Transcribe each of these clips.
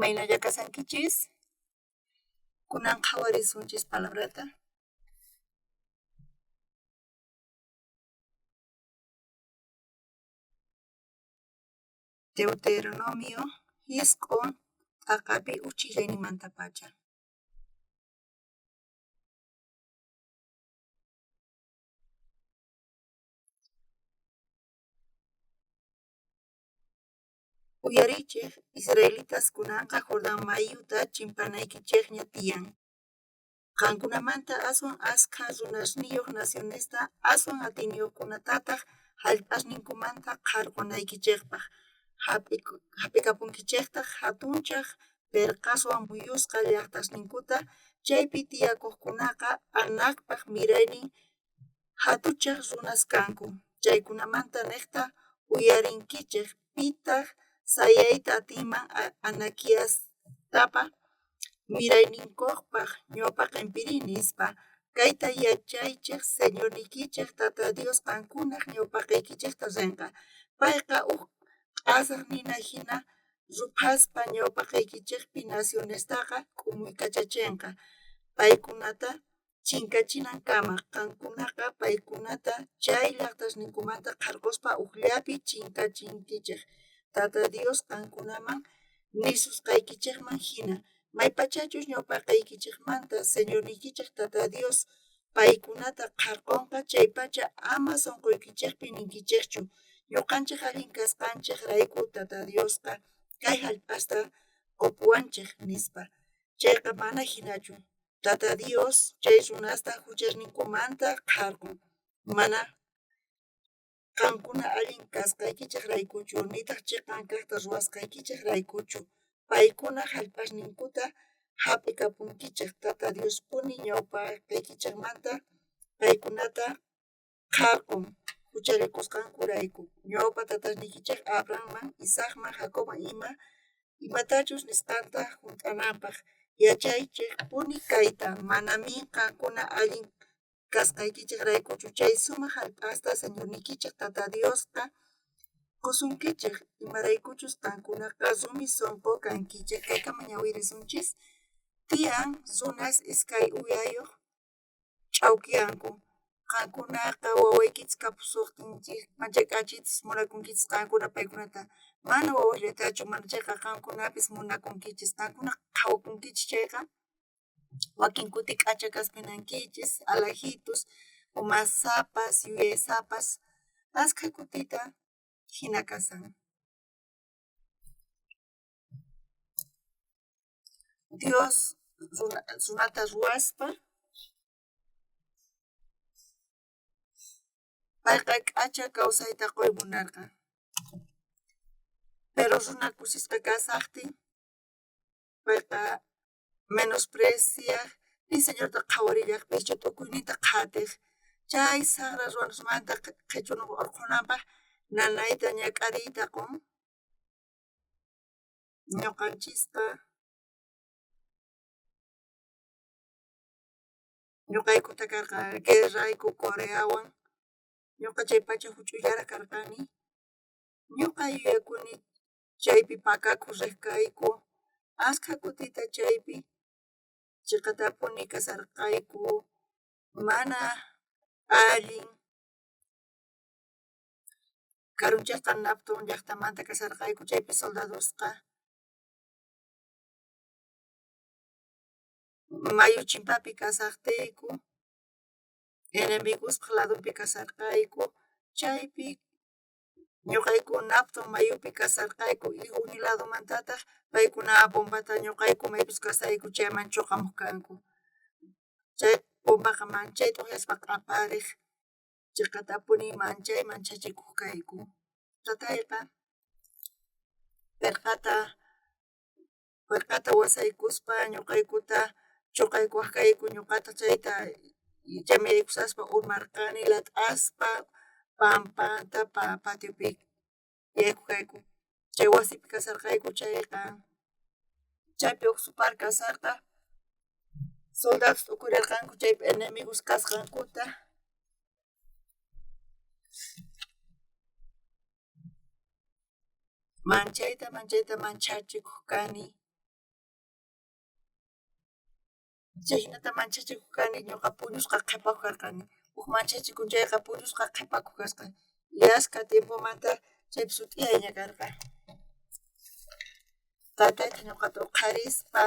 Imaynalla kashankichis? Kunan qhawarisunchis palabrata. Deuteronomio 9 t'aqapi uchillaynimanta-pacha. Uyariychej israelitas, kunanqa Jordán mayuta chimpanaykichejña tiyan, qankunamanta aswan ashkha runasniyoj nacionesta, aswan atiyniyojkunatataj jallp'asninkumanta qharqonaykichejpaj. Jap'ikapunkichejtaj jatunchaj perqaswan muyusqa llajtasninkuta. Chaypi tiyakojkunaqa Anacpa miraynin jatuchaj runas kanku. Chaykunamanta nejta uyarinkichej: Pitaj sayayta atinman anaquiastapa mirayninkojpa ñaupaqempiri? nispa. Kayta yachaychej, Señorniykichej Tata Dios qankunaj ñaupaqeykichejta renqa. Payqa uj q'asaj nina jina ruphaspa ñaupaqeykichejpi nacionestaqa k'umuykachachenqa, paykunata chinkachinankama. Qankunaqa paykunata chay llajtasninkumanta qharqospa ujllapi chinkachinkichej, Tata Dios qankunaman nisusqaykichejman jina. Maypachachus ñaupaqeykichejmanta Señorniykichej Tata Dios paykunata qharqonqa chaypacha, ama sonqoykichejpi ninkichejchu: Ñoqanchej allin kasqanchejrayku Tata Diosqa kay jallp'asta qopuwanchej, nispa. Chayqa mana jinachu. Tata Dios chay runasta juchasninkumanta qharqon, mana qankuna allin kasqaykichejraykuchu, nitaj cheqan kajta ruwasqaykichejraykuchu. Paykuna jallp'asninkuta jap'ikapunkichej. Tata Diospuni ñaupaqeykichejmanta paykunata qharqon juchallikusqankurayku. Ñawpa tatasniykichej Abrahamman, Isaacman, Jacobman ima imatachus nisqanta junt'ananpaj. Yachaychejpuni kayta: Manamin qankuna allin kasqaykichejraykuchu chay sumaj jallp'asta Señorniykichej Tata Diosqa qosunkichej, imaraykuchus qankunaqa rumi sonqo kankichej. Kaykama ñawirisunchis. Tiyan runas iskay uyayoj ch'aukiyanku. Qankunaqa wawaykichis kapusojtinchej manchay k'achitus munakunkichis qankuna paykunata. Mana wawasllatachu, manachayqa qankunapis munakunkichis. Qankuna qhawakunkichis chayqa, wakin kuti k'acha kaspinankichis, alajitus, umasapas, yuyaysapas, askha kutita jina kasan. Dios runata ruwaspa, payqa k'acha kawsayta qoy munarqa. Pero runa kusisqa kasajtin, payqa menospreciaj, ni Señorta qhawarillajpischu, tukuyninta qhatej. Chay sajra ruwanasmanta qhechun orqhonanpaj nanayta ñak'ariyta qon. Ñoqanchisqa ñoqaykuta karqa guerrayku Coreawan. Ñoqa chay pacha juch'uyllaraj karqani. Ñoqa yuyakuni chaypi pakakuj rej kayku. Askha kutita chaypi cheqatapuni kasarqayku, mana allin karunchasqa Napton llajtamanta kasarqayku chaypi soldadosqa mayu chimpapi kasajtiyku enemiguspaj ladonpi kasarqayku chaypi ñoqayku Napton mayupi kasarqayku y ujnin ladomantataj paykuna bombata ñoqayku maypis kasayku chayman choqamoj kanku. Chay bombaqa manchay t'ojyaspa q'aparej, cheqatapuni manchay manchachikoj kayku. Tatayqa perqata wasaykuspa ñoqaykuta choqaykuwaj kayku, ñoqataj chayta chayman yaykusaspa urmarqani lat'aspa pampanta patiopi yaykoj kayku. Chay wasipi kasarqayku chayqa, chaypi uj supar kasarqa, soldados t'ukurerqanku chaypi enemigos kasqankuta. Manchayta manchayta manchachikoj kani. Chay jinata manchachikoj kani, ñoqa puñusqa qhepakoj karqani. Uj manchachikun chayqa puñusqa qhepakoj kasqa. Y ashkha tiempomanta chaypi sut'iyayña karqa. Tataytaj ñoqata oqharispa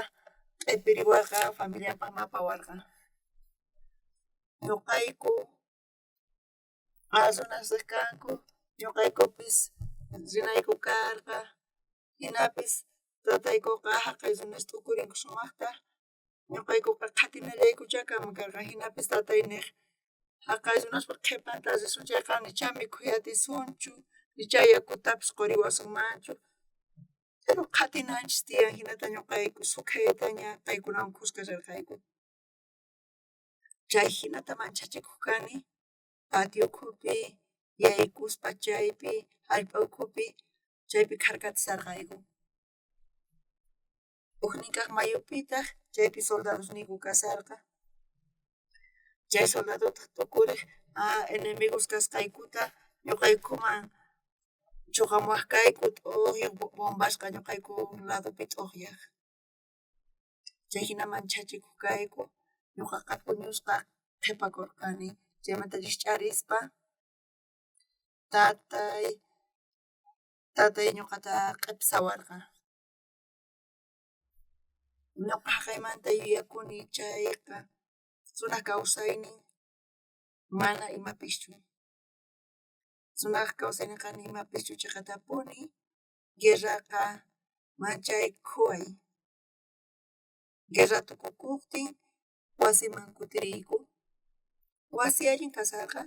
q'epiriwarqa, familiampajman apawarqa. Ñoqayku runas rej kanku, ñoqaykupis rinayku karqa, jinapis tataykoqa jaqay runas t'ukurinku sumajta, ñoqaykoqa qhatinallaykuchá kanman karqa, jinapis tatay nej jaqay runaspa qhepanta risun chayqa nichá mikhuy atisunchu, nichá yakutapis qoriwasunmanchu, pero qhatinanchis tiyan jinata ñoqayku sukhaytaña paykunawan khuska rerqayku. Chay jinata manchachikoj kani patio ukhupi yaykuspa chaypi jallp'a ukhupi chaypi kharkatisharqayku. Ujnin kaj mayupitaj chaypi soldadosniyku kasharqa, chay soldadotaj t'ukurej enemigos kasqaykuta ñoqaykuman choqamuwaj kayku t'ojyaj, bombasqa ñoqayku ladopi t'ojyaj. Chay jina manchachikoj kayku, ñoqaqa puñusqa qhepakorqani, chaymanta rijch'arispa tatay ñoqata q'episawarqa. Ñoqa jaqaymanta yuyakuni chayqa runaj kawsaynin mana imapischu. Runaj kawsaynenqa ni imapischu cheqatapuni guerraqa manchay khuway. Guerra tukukojtin wasiman kutiriyku, wasi allin kasharqa,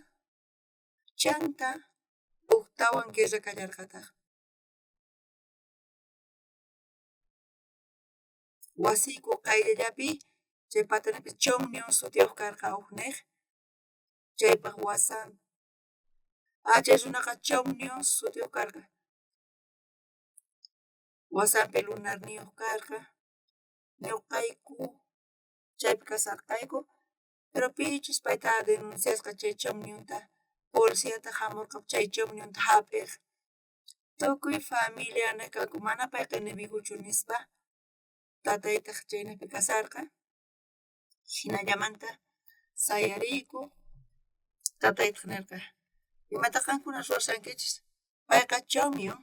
chanta ujtawan guerra kallarqataj. Wasiyku qayllallapi chay patanapi Chomnion sutiyoj karqa ujnej, chaypaj wasan, chay runaqa Chomnion sutiyoj karqa, wasampi lunarniyoj karqa, ñoqayku chaypi kasharqayku, pero pichus payta denunciasqa chay Chomnionta, policiataj jamorqa chay Chomnionta jap'ej. Tukuy familia nej kanku mana payqa enemigochu nispa, tataytaj chaynejpi kasharqa, jinallamanta sayariyku, tataytaj nerqa: imata qankuna ruwashankichis, payqa Chomnion,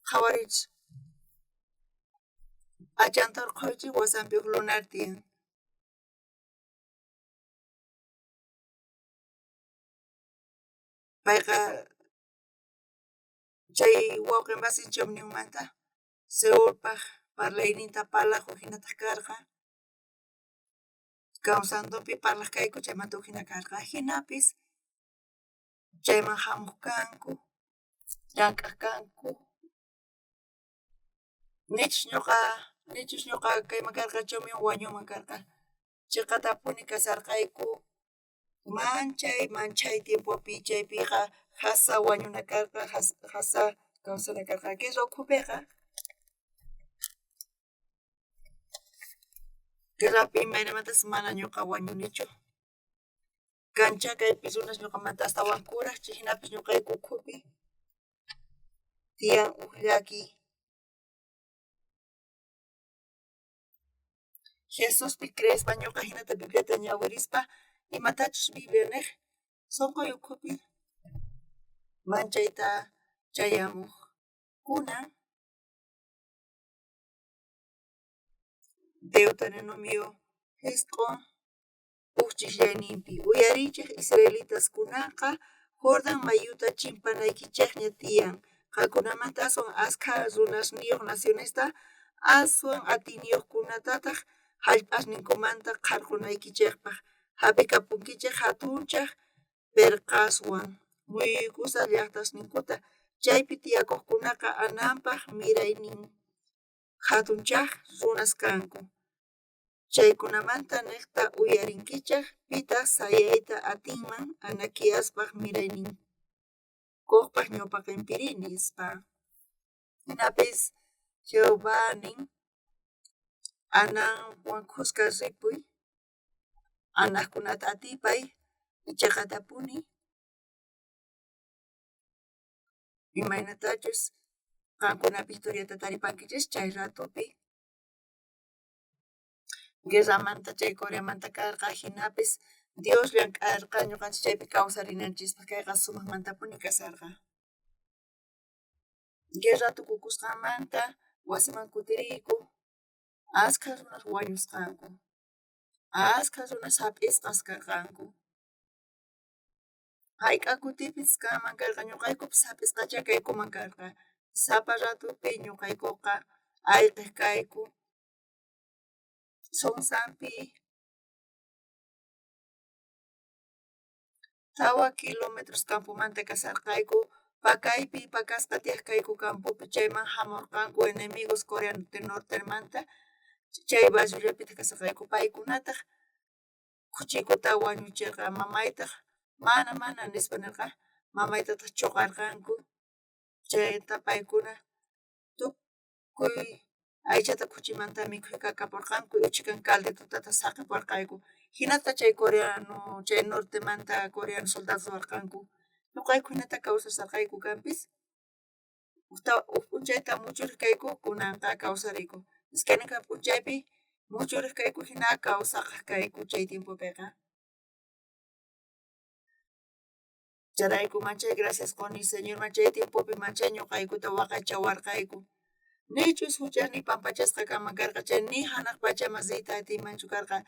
qhawariychis, p'achanta orqhoychej wasampi uj lunar tiyan. Payqa chay wawqe masin Chomnionmanta Seolpaj parlayninta parlaj ujinataj karqa, Kawsandopi parlaj kayku chaymanta ujina karqa, jinapis chayman jamoj kanku, llank'aj kanku. Nichus ñoqa kayman karqa Chomnion wañunman karqa, cheqatapuni kasharqayku manchay manchay tiempopi chaypiqa jasa wañuna karqa, jasa kawsana karqa guerra ukhupeqa. Guerrapi imaynamantas mana ñoqa wañunichu. Kanchá kaypi runas ñoqamanta astawan kuraj, chay jinapis ñoqayku ukhupi tiyan uj llakiy. Jesuspi creespa ñoqa jinata Bibliata ñawirispa imatachus Biblia nej sonqoy ukhupi manchayta chayamoj. Kunan Deuteronomio jisq'on uj chijllayninpi uyariychej israelitas kunanqa Jordán mayuta chimpanaykichejña tiyan qankunamanta aswan ashkha runasniyoj nacionesta aswan atiyniyojkunatataj jallp'asninkumanta qharqonaykichejpaj. Jap'ikapunkichej jatunchaj perqaswan muyuykusqa llajtasninkuta. Chaypi tiyakojkunaqa Ananpaj miraynin jatunchaj runas kanku. Chaykunamanta nejta uyarinkichej, pitaj sayayta atinman Anaquiaspaj mirayninkojpa ñawpaqempiri, nispa. Jinapis Jehová nin Ananwan khuska ripuy, anajkunata atipay, cheqatapuni imaynatachus qankuna victoriata taripankichis chay ratopi. Guerramanta chay Coreamanta karqa, jinapis Dios llank'arqa ñuqanchis chaypi kawsarinanchispaq, kayqa sumaqmantapuni kasarqa. Guerra tukukusqanmanta wasiman kutiriyku, askha runas wañusqanku, askha runas jap'isqas karqanku. Jayk'a kutipis kanman karqa ñuqaykupis jap'isqachá kaykuman karqa. Sapa ratupi ñuqaykuqa ayqiq kayku Sonsampi 4 kilómetros campomanta kasarqayku, pakaypi pakasqa tiyaq kayku campopi, chayman jamurqanku enemigos Corea del Nortemanta, chay barriollapitaq kasarqayku, paykunataq khuchiykuta wañuchirqa, mamaytaq mana mana nispa nirqa, mamaytataq chuqarqanku, chayta paykuna tukuy aychata khuchimanta mikhuykakaporqanku, uchhikan calditotataq saqipuwarqayku. Jinata chay coreano, chay nortemanta coreano soldados ruwarqanku. Ñuqayku jinata kawsasharqayku kanpis, uj p'unchayta muchurej kayku, kunanqa kawsariyku. Iskaynin kaj p'unchaypi muchurej kayku jina kawsaqaj kayku chay tiempopiqa. Chayrayku manchay gracias quni Señorman chay tiempopi manchay ñuqaykuta waqaychawarqayku. Nichus juchasniy pampachasqa kanman karqa chay ni janaj pachaman riyta atiymanchu karqa.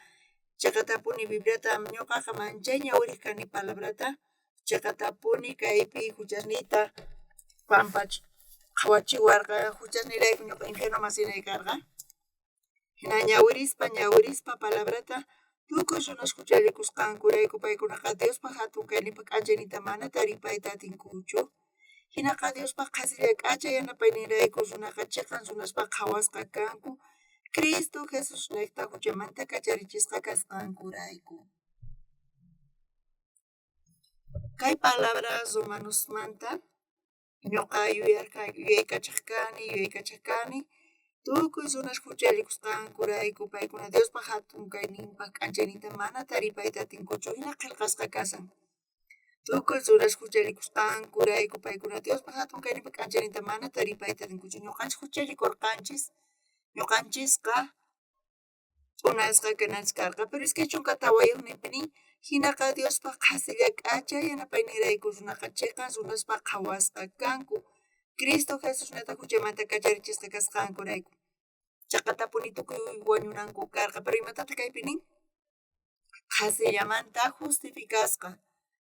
Chayqatapuni Bibliata ñuqaqa manchay ñawirej kani palabrata, chayqatapuni kaypi juchasniyta pampach qhawachiwarqa, juchasniyrayku ñuqa infiernoman rinay karqa. Jina ñawirispa ñawirispa palabrata tukuy runas juchallikusqankurayku paykunaqa Diospaj jatun kayninpa k'anchayninta mana taripayta atinkuchu. Jinaqa Diospaj qhasilla k'acha yanapayninrayku runaqa chiqan runaspaj qhawasqa kanku Cristo Jesusnejta juchamanta kacharichisqa kasqankurayku. Kay palabra Romanosmanta ñuqa yuyaykachaj kani, tukuy runas juchallikusqankurayku paykuna Diospaj jatun kayninpaj k'anchayninta mana taripayta atinkuchu, jina qhelqasqa kashan. Tukuy runas juchallikusqankurayku paykuna Diospaj jatun kayninpa k'anchayninta mana taripayta atinkuchu. Ñuqanchis juchallikurqanchis, ñuqanchisqa ch'unasqa kananchis karqa, pero 24niypi nin, jinaqa Diospaj qhasilla k'acha yanapayninrayku runaqa chiqan runaspaj qhawasqa kanku Cristo Jesusnejta juchamanta kacharichisqa kasqankurayku. Chaqatapuni tukuy wañunanku karqa, pero imatataq kaypi nin? Qhasillamanta justificasqa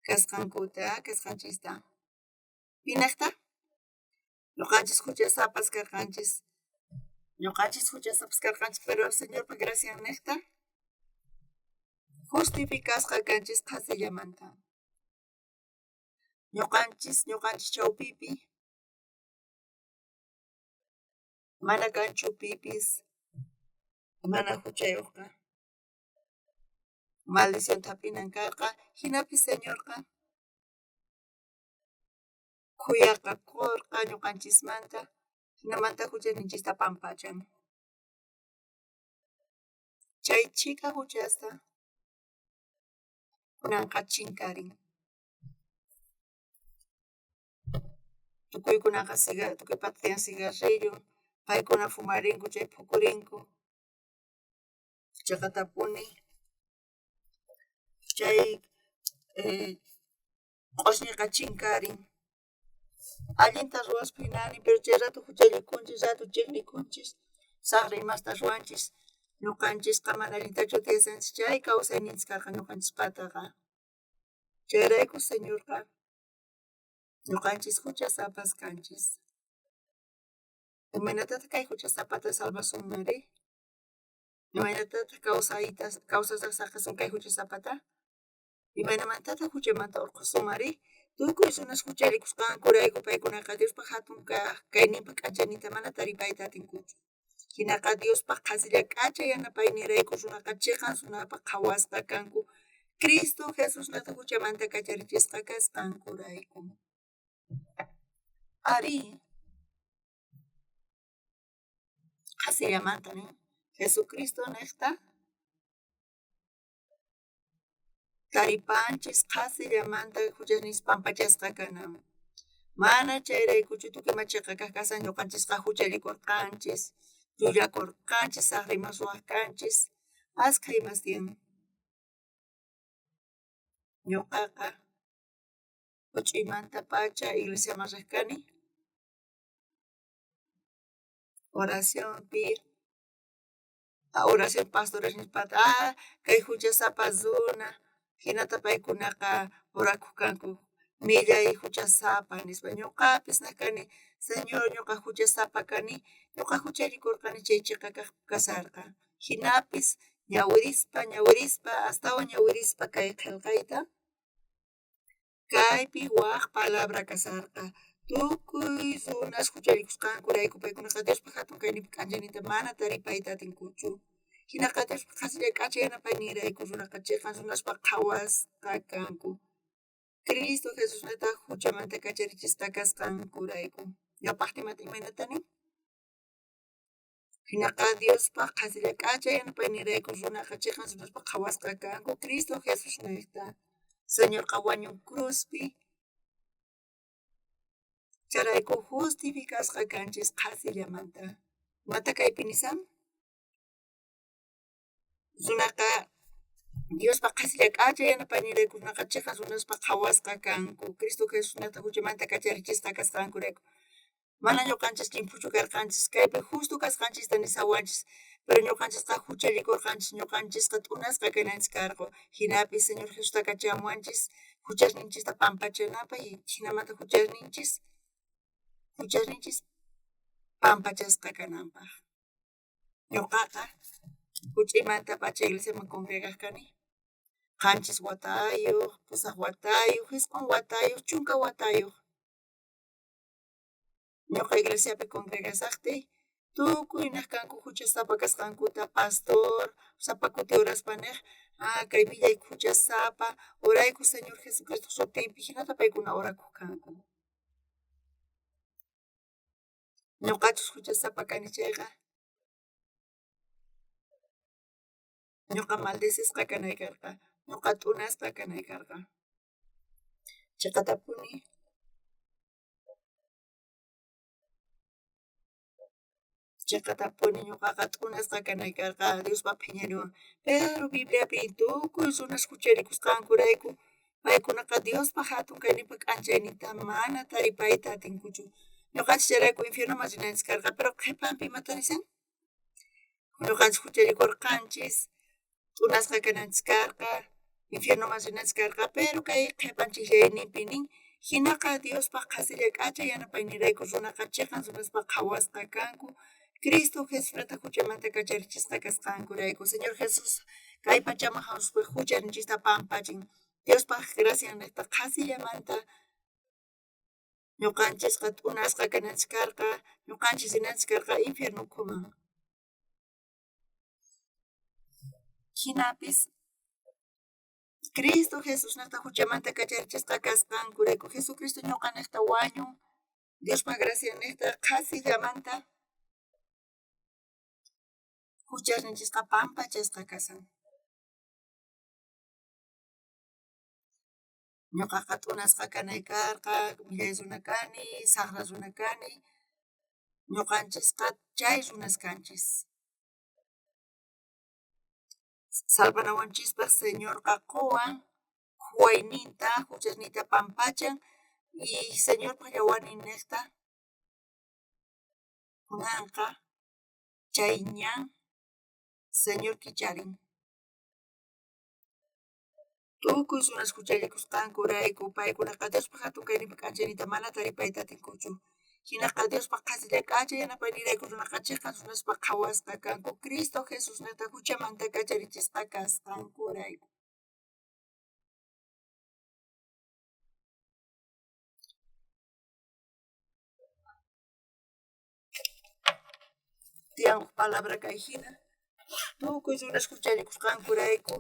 kasqankuta, kasqanchista. Pinajta? Ñuqanchis juchasapas karqanchis. Ñuqanchis juchasapas karqanchis, pero Señorpa graciannejta justificasqa kanchis qhasillamanta. Ñuqanchis chawpipi mana kanchu pipis mana juchayojqa. Maldicionta jap'inan karqa, jinapis Señorqa khuyaqakorqa ñuqanchismanta, jinamanta juchasninchista pampachan. Chay chhika juchasta kunanqa chinkarin. Tukuykunaqa tukuypata tiyan cigarrillo, paykuna fumarinku chay phukurinku. Chaqatapuni chay q'osñeqa chinkarin. Allinta ruwaspa jinani, pero chay rato juchallikunchis, rato chejnikunchis, sajra imasta ruwanchis. Ñuqanchisqa mana allintachu tiyashanchis, chay kawsayninchis karqa ñuqanchispataqa. Chayrayku Señorqa ñuqanchis juchasapas kanchis. Imaynatataq kay juchasapata salvasunmanri? Imaynatataq kawsasaj saqesun kay juchasapata? Imaynamantataq juchamanta urqhusunmanri? Tukuy runas juchallikusqankurayku paykunaqa Diospaj jatun kayninpa k'anchayninta mana taripayta atinkuchu. Jinaqa Diospaj qhasilla k'acha yanapayninrayku runaqa chiqan runapaj qhawasqa kanku Cristo Jesusnejta juchamanta kacharichisqa kasqankurayku. Arí, qhasillamanta nin Jesucristo nejta taripanchis qhasillamanta juchasninchis pampachasqa kanan. Mana chayraykuchu tukuy ima chiqa kaj kasan, ñuqanchisqa juchallikurqanchis, llullakurqanchis, sajra imas ruwaj kanchis, Askha imas tiyan. Ñuqaqa juch'uymantapacha iglesiaman riq kani, oracionpi, oración pastores nispataq kay juchasapa runa, jinata paykunaqa orakuq kanku millay juchasapa nispa ñuqapis nej kani Señor ñuqa juchasapa kani, ñuqa juchallikurqani chay chiqa kaq kasarqa. Jinapis ñawirispa, ñawirispa astawan ñawirispa kay qhilqayta kaypi waq palabra kasarqa tukuy runas juchallikusqankurayku paykunaqa Diospa jatun kayninpa k'anchayninta mana taripayta atinkuchu. Jinaqa Diospa qhasilla k'acha yanapayninrayku runaqa chiqan runaspaq qhawasqa kanku. Cristo Jesusnejta juchamanta kacharichisqa kasqankurayku. Ñawpaqtinmanta imaynata nin? Jinaqa Diospaq qhasilla k'acha yanapayninrayku runaqa chiqan runaspaq qhawasqa kanku Cristo Jesusnejta. Señorqa wañun cruzpi. Chayrayku justificasqa kanchis qhasillamanta. Imata kaypi nisan? Runaqa Diospaq qhasilla k'acha yanapayninrayku runaqa chiqan runaspaq qhawasqa kanku Cristo Jesusnejta juchamanta kacharichisqa kasqankurayku. Mana ñuqanchis llimphuchu karqanchis kaypi justo kasqanchista nisawanchis, pero ñuqanchisqa juchallikurqanchis, ñuqanchisqa t'unasqa kananchis karqa. Jinapis Señor Jesusta kachamuwanchis juchasninchista pampachanapaq y jinamanta juchasninchis pampachasqa kananpaq. Ñuqaqa juch'uymantapacha iglesiaman congregaq kani. 7 watayuq, 8 watayuq, 9 watayuq, 10 watayuq. Ñuqa iglesiapi congregasaqtiy tukuy nej kanku juchasapa kasqankuta pastor sapa kuti oraspa nej kay millay juchasapa orayku Señor Jesucristoj sutinpi jinata paykuna orakuq kanku. Ñuqachus juchasapa kani chayqa ñuqa maldecisqa kanay karqa, ñuqa t'unasqa kanay karqa. Chiqatapuni chiqatapuni ñuqaqa t'unasqa kanay karqa Diospa phiñayninwan. Pero Bibliapi tukuy runas juchallikusqankurayku paykunaqa Diospa jatun kayninpa k'anchayninta mana taripayta atinkuchu. Ñuqanchis chayrayku infiernoman rinanchis karqa, pero qhipanpi imata nisan? Ñuqanchis juchallikurqanchis, t'unasqa kananchis karqa, infiernoman rinanchis karqa, pero kay qhipan chijllayninpi nin jinaqa Diospaq qhasilla k'acha yanapayninrayku runaqa chiqan runaspaq qhawasqa kanku Cristo Jesusnejta juchamanta kacharichisqa kasqankurayku. Señor Jesús kay pachaman jamuspa juchaninchista pampachin. Diospaq graciannejta qhasillamanta ñuqanchisqa t'unasqa kananchis karqa, ñuqanchis rinanchis karqa infierno ukhuman. Jinapis Cristo Jesusnejta juchamanta kacharichisqa kasqankurayku Jesucristo ñuqanejta wañun Diospa graciannejta qhasillamanta juchasninchisqa pampachasqa kasan. Ñuqaqa t'unasqa kanay karqa, millay runa kani, saqra runa kani, ñuqanchisqa chay runas kanchis. Salvanawanchispaq Señorqa quwan khuwayninta, juchasninta pampachan y Señorpa yawarninnejta kunanqa chay ñan Señor kicharin. Tukuy runas juchallikusqankurayku paykunaqa Diospa jatun kayninpa k'anchayninta mana taripayta atinkuchu. Jinaqa Diospa qhasilla k'acha yanapayninrayku runaqa chiqan runaspaq qhawasqa kanku Cristo Jesusnejta juchamanta kacharichisqa kasqankurayku. Tiyan uj palabra kay jina tukuy runas juchallikusqankurayku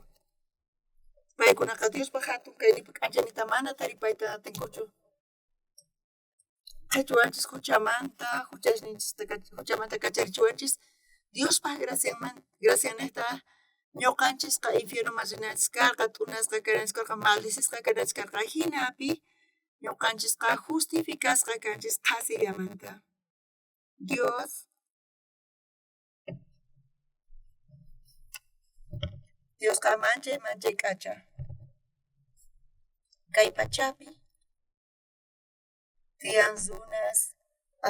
paykunaqa Diospa jatun kayninpa k'anchayninta mana taripayta atinkuchu. Qhichwanchis juchamanta, juchasninchista juchamanta kacharichiwanchis Diospa graciannejta ñuqanchisqa infiernoman rinanchis karqa, t'unasqa kananchis karqa, maldecisqa kananchis karqa. Jinapi ñuqanchisqa justificasqa kanchis qhasillamanta. Dios Diosqa manchay manchay k'acha. Kay pachapi tiyan runas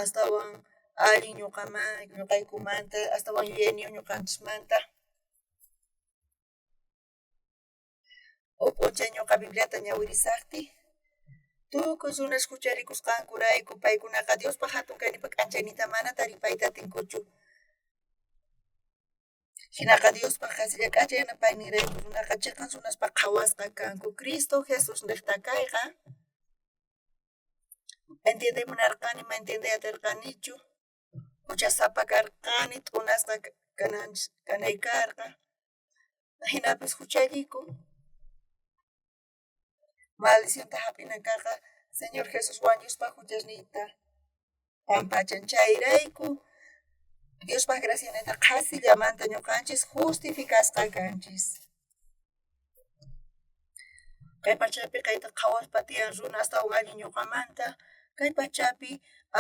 astawan allin ñuqaykumanta, astawan yuyayniyuq ñuqanchismanta. Uj p'unchay ñuqa Bibliata ñawirisaqtiy, tukuy runas juchallikusqankurayku paykunaqa Diospa jatun kayninpa k'anchayninta mana taripayta atinkuchu. Jinaqa Diospa qhasilla k'acha yanapayninrayku runaqa chiqan runaspaq qhawasqa kanku. Cristo Jesus niqta kayqa entiendey munarqani, ma entiendey atirqanichu. Juchasapa karqani, t'unasqa kanay karqa. Jinapis juchalliku. Maldicionta jap'inan karqa, Señor Jesús wañuspa juchasniyta pampachan. Chayrayku Diospa gracianeta qhasillamanta ñuqanchis justificasqa kanchis. Kay pachapi kayta qhawaspa tiyan runa astawan allin ñuqamanta, kay pachapi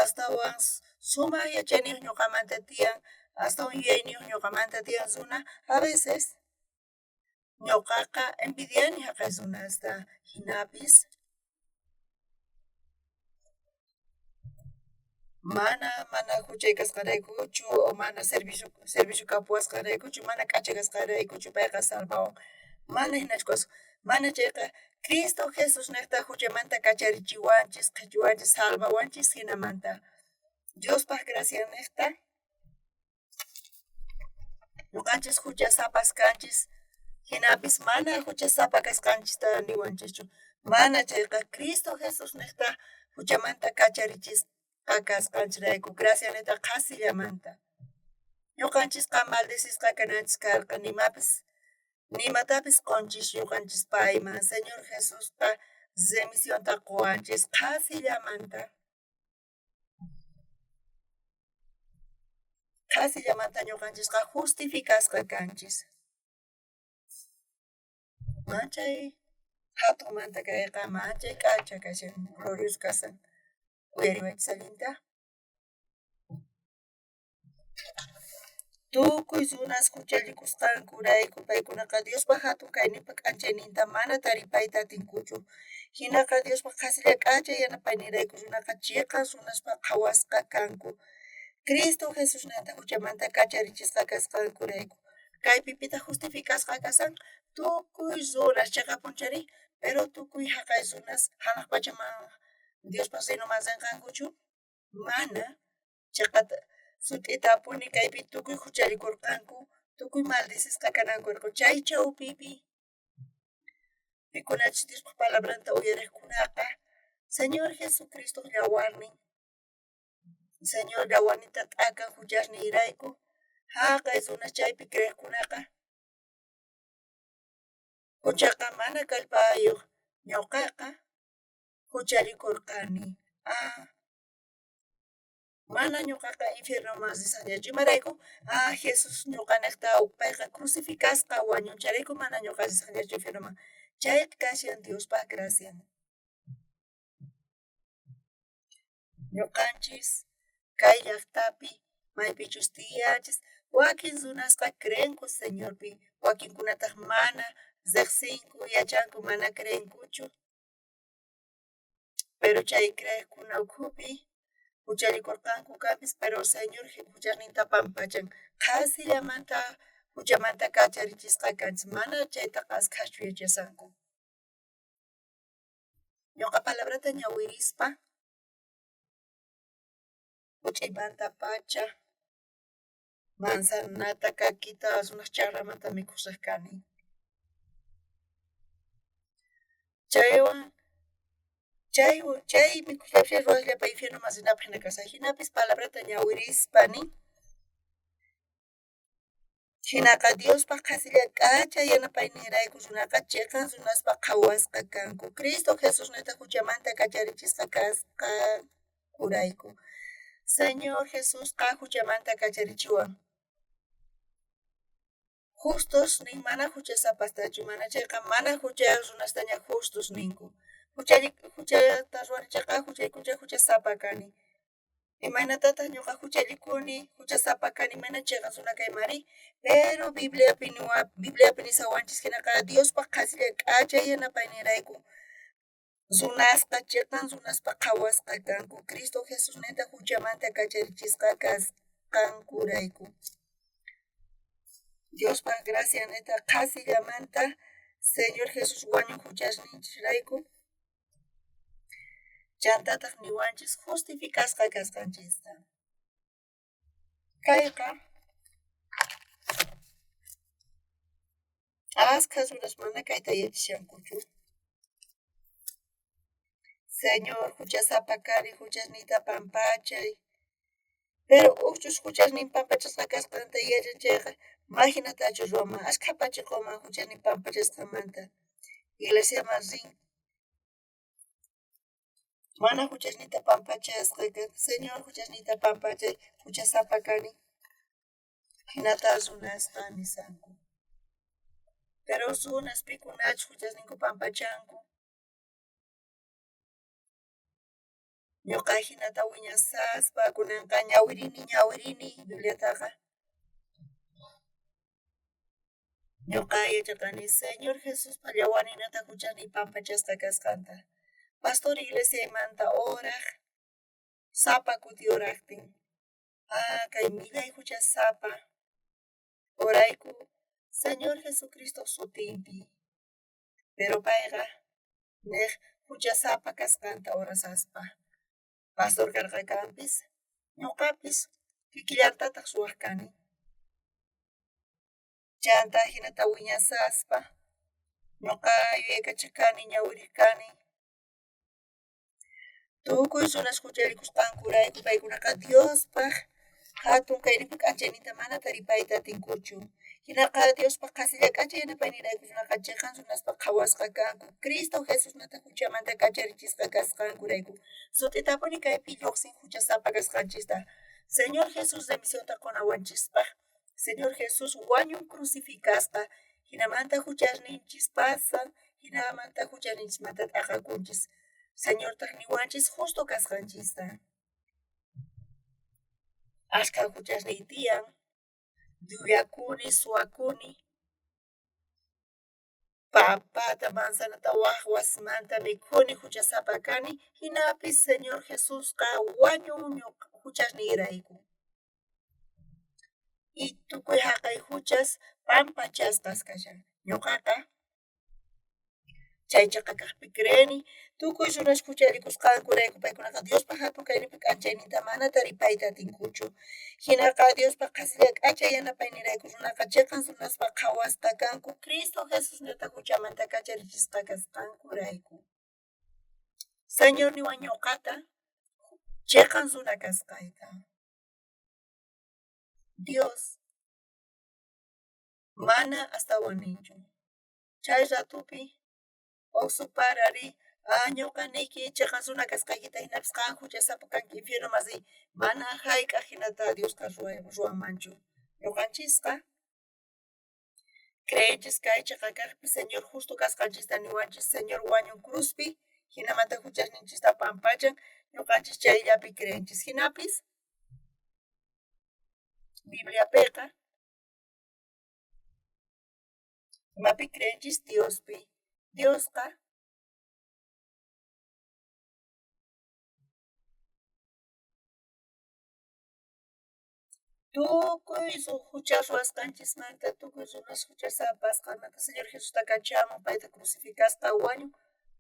astawan sumaj yachayniyuq ñuqamanta tiyan, astawan yuyayniyuq ñuqamanta tiyan runa. A veces ñuqaqa envidiani jaqay runasta, jinapis mana juchay kasqanraykuchu o mana servicio kapuwasqanraykuchu, mana k'acha kasqanraykuchu payqa salvawan. Mana jinachu kashan. Mana chayqa Cristo Jesus niqta juchamanta kacharichiwanchis, qhechuwanchis, salvawanchis jinamanta. Diospaj gracia niqta ñuqanchis juchasapas kanchis, jinapis mana juchasapa kasqanchista niwanchischu. Mana chayqa Cristo Jesus niqta juchamanta kacharichisqa kasqanchisrayku, gracia niqta qhasillamanta. Ñuqanchisqa maldecisqa kananchis karqa, nimatapis qonchis ñuqanchis payman. Señor Jesusqa remisionta qowanchis qhasillamanta. Qhasillamanta ñuqanchisqa justificasqa kanchis. Manchay jatunmanta kayqa, manchay k'acha kashan, glorioso kashan. Uyariwaychis allinta. Tukuy runas juchallikusqankurayku paykunaqa Diospa jatun kayninpa k'anchayninta mana taripayta atinkuchu. Jinaqa Diospa qhasilla k'acha yanapayninrayku runaqa chiqan runaspaq qhawasqa kanku. Cristo Jesusninta juchamanta kacharichisqa kasqankurayku. Kaypi pitaq justificasqa kasan? Tukuy runas chiqapunchari, pero tukuy jaqay runas janaq pachaman Diospa reinoman rinqankuchu? Mana. Chiqata sut'itapuni kaypi tukuy juchallikurqanku, tukuy maldecisqa kanankurqu. Chay chawpipi pikunachus Diospa palabranta uyariqkunaqa Señor Jesucristoq yawarnin, Señor yawarninta t'akan juchasniyrayku, jaqay runas chaypi creeqkunaqa juchaqa mana kallpayuq. Ñuqaqa juchallikurqani. Mana ñuqaqa infiernoman risaqñachu. Imarayku? Jesús ñuqanejta payqa crucificasqa wañun. Chayrayku mana ñuqa risaqñachu infiernoman. Chayqa kashan Diospa gracian. Ñuqanchis kay llaqtapi maypichus tiyanchis, wakin runasqa creenku Señorpi, wakinkunataq mana riqsinku, yachanku, mana creenkuchu. Pero chay creeqkuna ukhupi juchallikurqanku kanpis, pero Señor juchasninta pampachan. Qhasillamanta juchamanta kacharichisqa kanchis, mana chaytaqa askhaschu yachashanku. Ñuqa palabrata ñawirispa juch'uymantapacha manzanata, kakita runaj chajramanta mikhusaj kani. Chaywan chay mikhusqaypi ruwasllapa infiernoman rinapaj jina kashan. Jinapis palabrata ñawirispa nin, jinaqa Diospa qhasilla k'acha yanapayninrayku runaqa chiqan runaspaq qhawasqa kanku. Cristo Jesusninta juchamanta kacharichisqa kasqankurayku. Señor Jesusqa juchamanta kacharichiwan. Justos nin mana juchasapastachu, mana chayqa mana juchayuq runastaña justos ninku. Juchata ruwani chayqa juchaykuncha juchasapa kani. Imaynatataj ñoqa juchallikuni, juchasapa kani, mana cheqan runa kaymari? Pero Bibliapi Bibliapi nisawanchis jinaqa Diospaj qhasilla k'acha yanapaynirayku runasqa cheqan runaspa qhawasqa kanku Cristo Jesusninta juchamanta kacharichisqa kasqankurayku. Diospaj gracianeta qhasillamanta Señor Jesús wañun juchasninchisrayku. Chantataj niwanchis justificasqa kasqanchista. Kayqa askha runas mana kayta yachashankuchu. Señor, juchasapa kani, juchasniyta pampachay. Pero ujchus juchasnin pampachasqa kasqanta yachan chayqa, majinatachu ruwanman, askha pachiqoman juchasnin pampachasqanmanta. Iglesiaman rin. Mana juchasniyta pampachasqa, Señor, juchasniyta pampachay, juchasapa kani. Jinata runasqa nisanku. Pero runas pikunachus juchasninku pampachanku. Ñuqa jinata wiñasaspa kunanqa ñawirini Bibliataqa. Ñuqa yachaqani Señor Jesuspa llawarninata juchasniy pampachasqa kasqanta. Pastor iglesiaymanta oraj, sapa kuti orajtin. Ah, kay millay juchasapa orayku Señor Jesucristo sutinpi. Pero payqa nej juchasapa kasqanta orasaspa. Pastor karqa kanpis, ñuqapis kikillantataj ruwaj kani. Chanta jinata wiñasaspa, ñuqa yuyaykachaj kani, ñawiriq kani. Tukuy runas juchallikusqankurayku paykunaqa Diospaj hatun kayninpa k'anchayninta mana taripayta atinkuchu. Jinaqa Diospaj qhasilla k'acha yanapaynirayku runaqa cheqan runaspa qhawasqa kanku Cristo Jesusnata juchamanta kacharichisqa kasqankurayku. Sut'itapuni kaypi lluqsin juchasapa kasqanchista. Señor Jesús remisionta qunawanchispaj. Señor Jesús wañun crucificasqa. Jinamanta juchasninchis pasan, jinamanta juchasninchismanta t'aqakunchis. Señortaj niwanchis justo kasqanchista. Ashkha juchasniy tiyan, llullakuni, suwakuni, papata, manzanata waj wasimanta mikhuni, juchasapa kani, jinapis Señor Jesusqa wañun juchasniyrayku. Y tukuy jaqay juchas pampachasqas kashan. Ñuqaqa chay cheqa kaqpi creeni, tukuy runas juchallikusqankurayku paykunaqa Diospaj hatun kayninpa k'anchayninta mana taripayta atinkuchu. Jinaqa Diospaj qhasilla k'acha yanapaynirayku runaqa cheqan runaspa qhawasqa kanku Cristo Jesusnata juchamanta kacharichisqa kasqankurayku. Señor niwan ñuqata cheqan runa kasqayta. Dios mana astawan ninchu. Chay ratupi uj suparari, ah, ñuqa niyki cheqan runa kasqaykita jinapis qan juchasapa kanki infiernoman riy. Mana jayk'aq jinata Diosqa ruwanmanchu. Ñuqanchisqa creenchis kay cheqa kaqpi Señor justo kasqanchista niwanchis, Señor wañun cruzpi, jinamanta juchasninchista pampachan, ñuqanchis chayllapi creenchis. Jinapis Bibliapiqa imapi creenchis Diospi. Diosqa tukuy jucha ruwasqanchismanta, tukuy runas juchasapasqanmanta Señor Jesusta kachamun, payta crucificasqa wañun,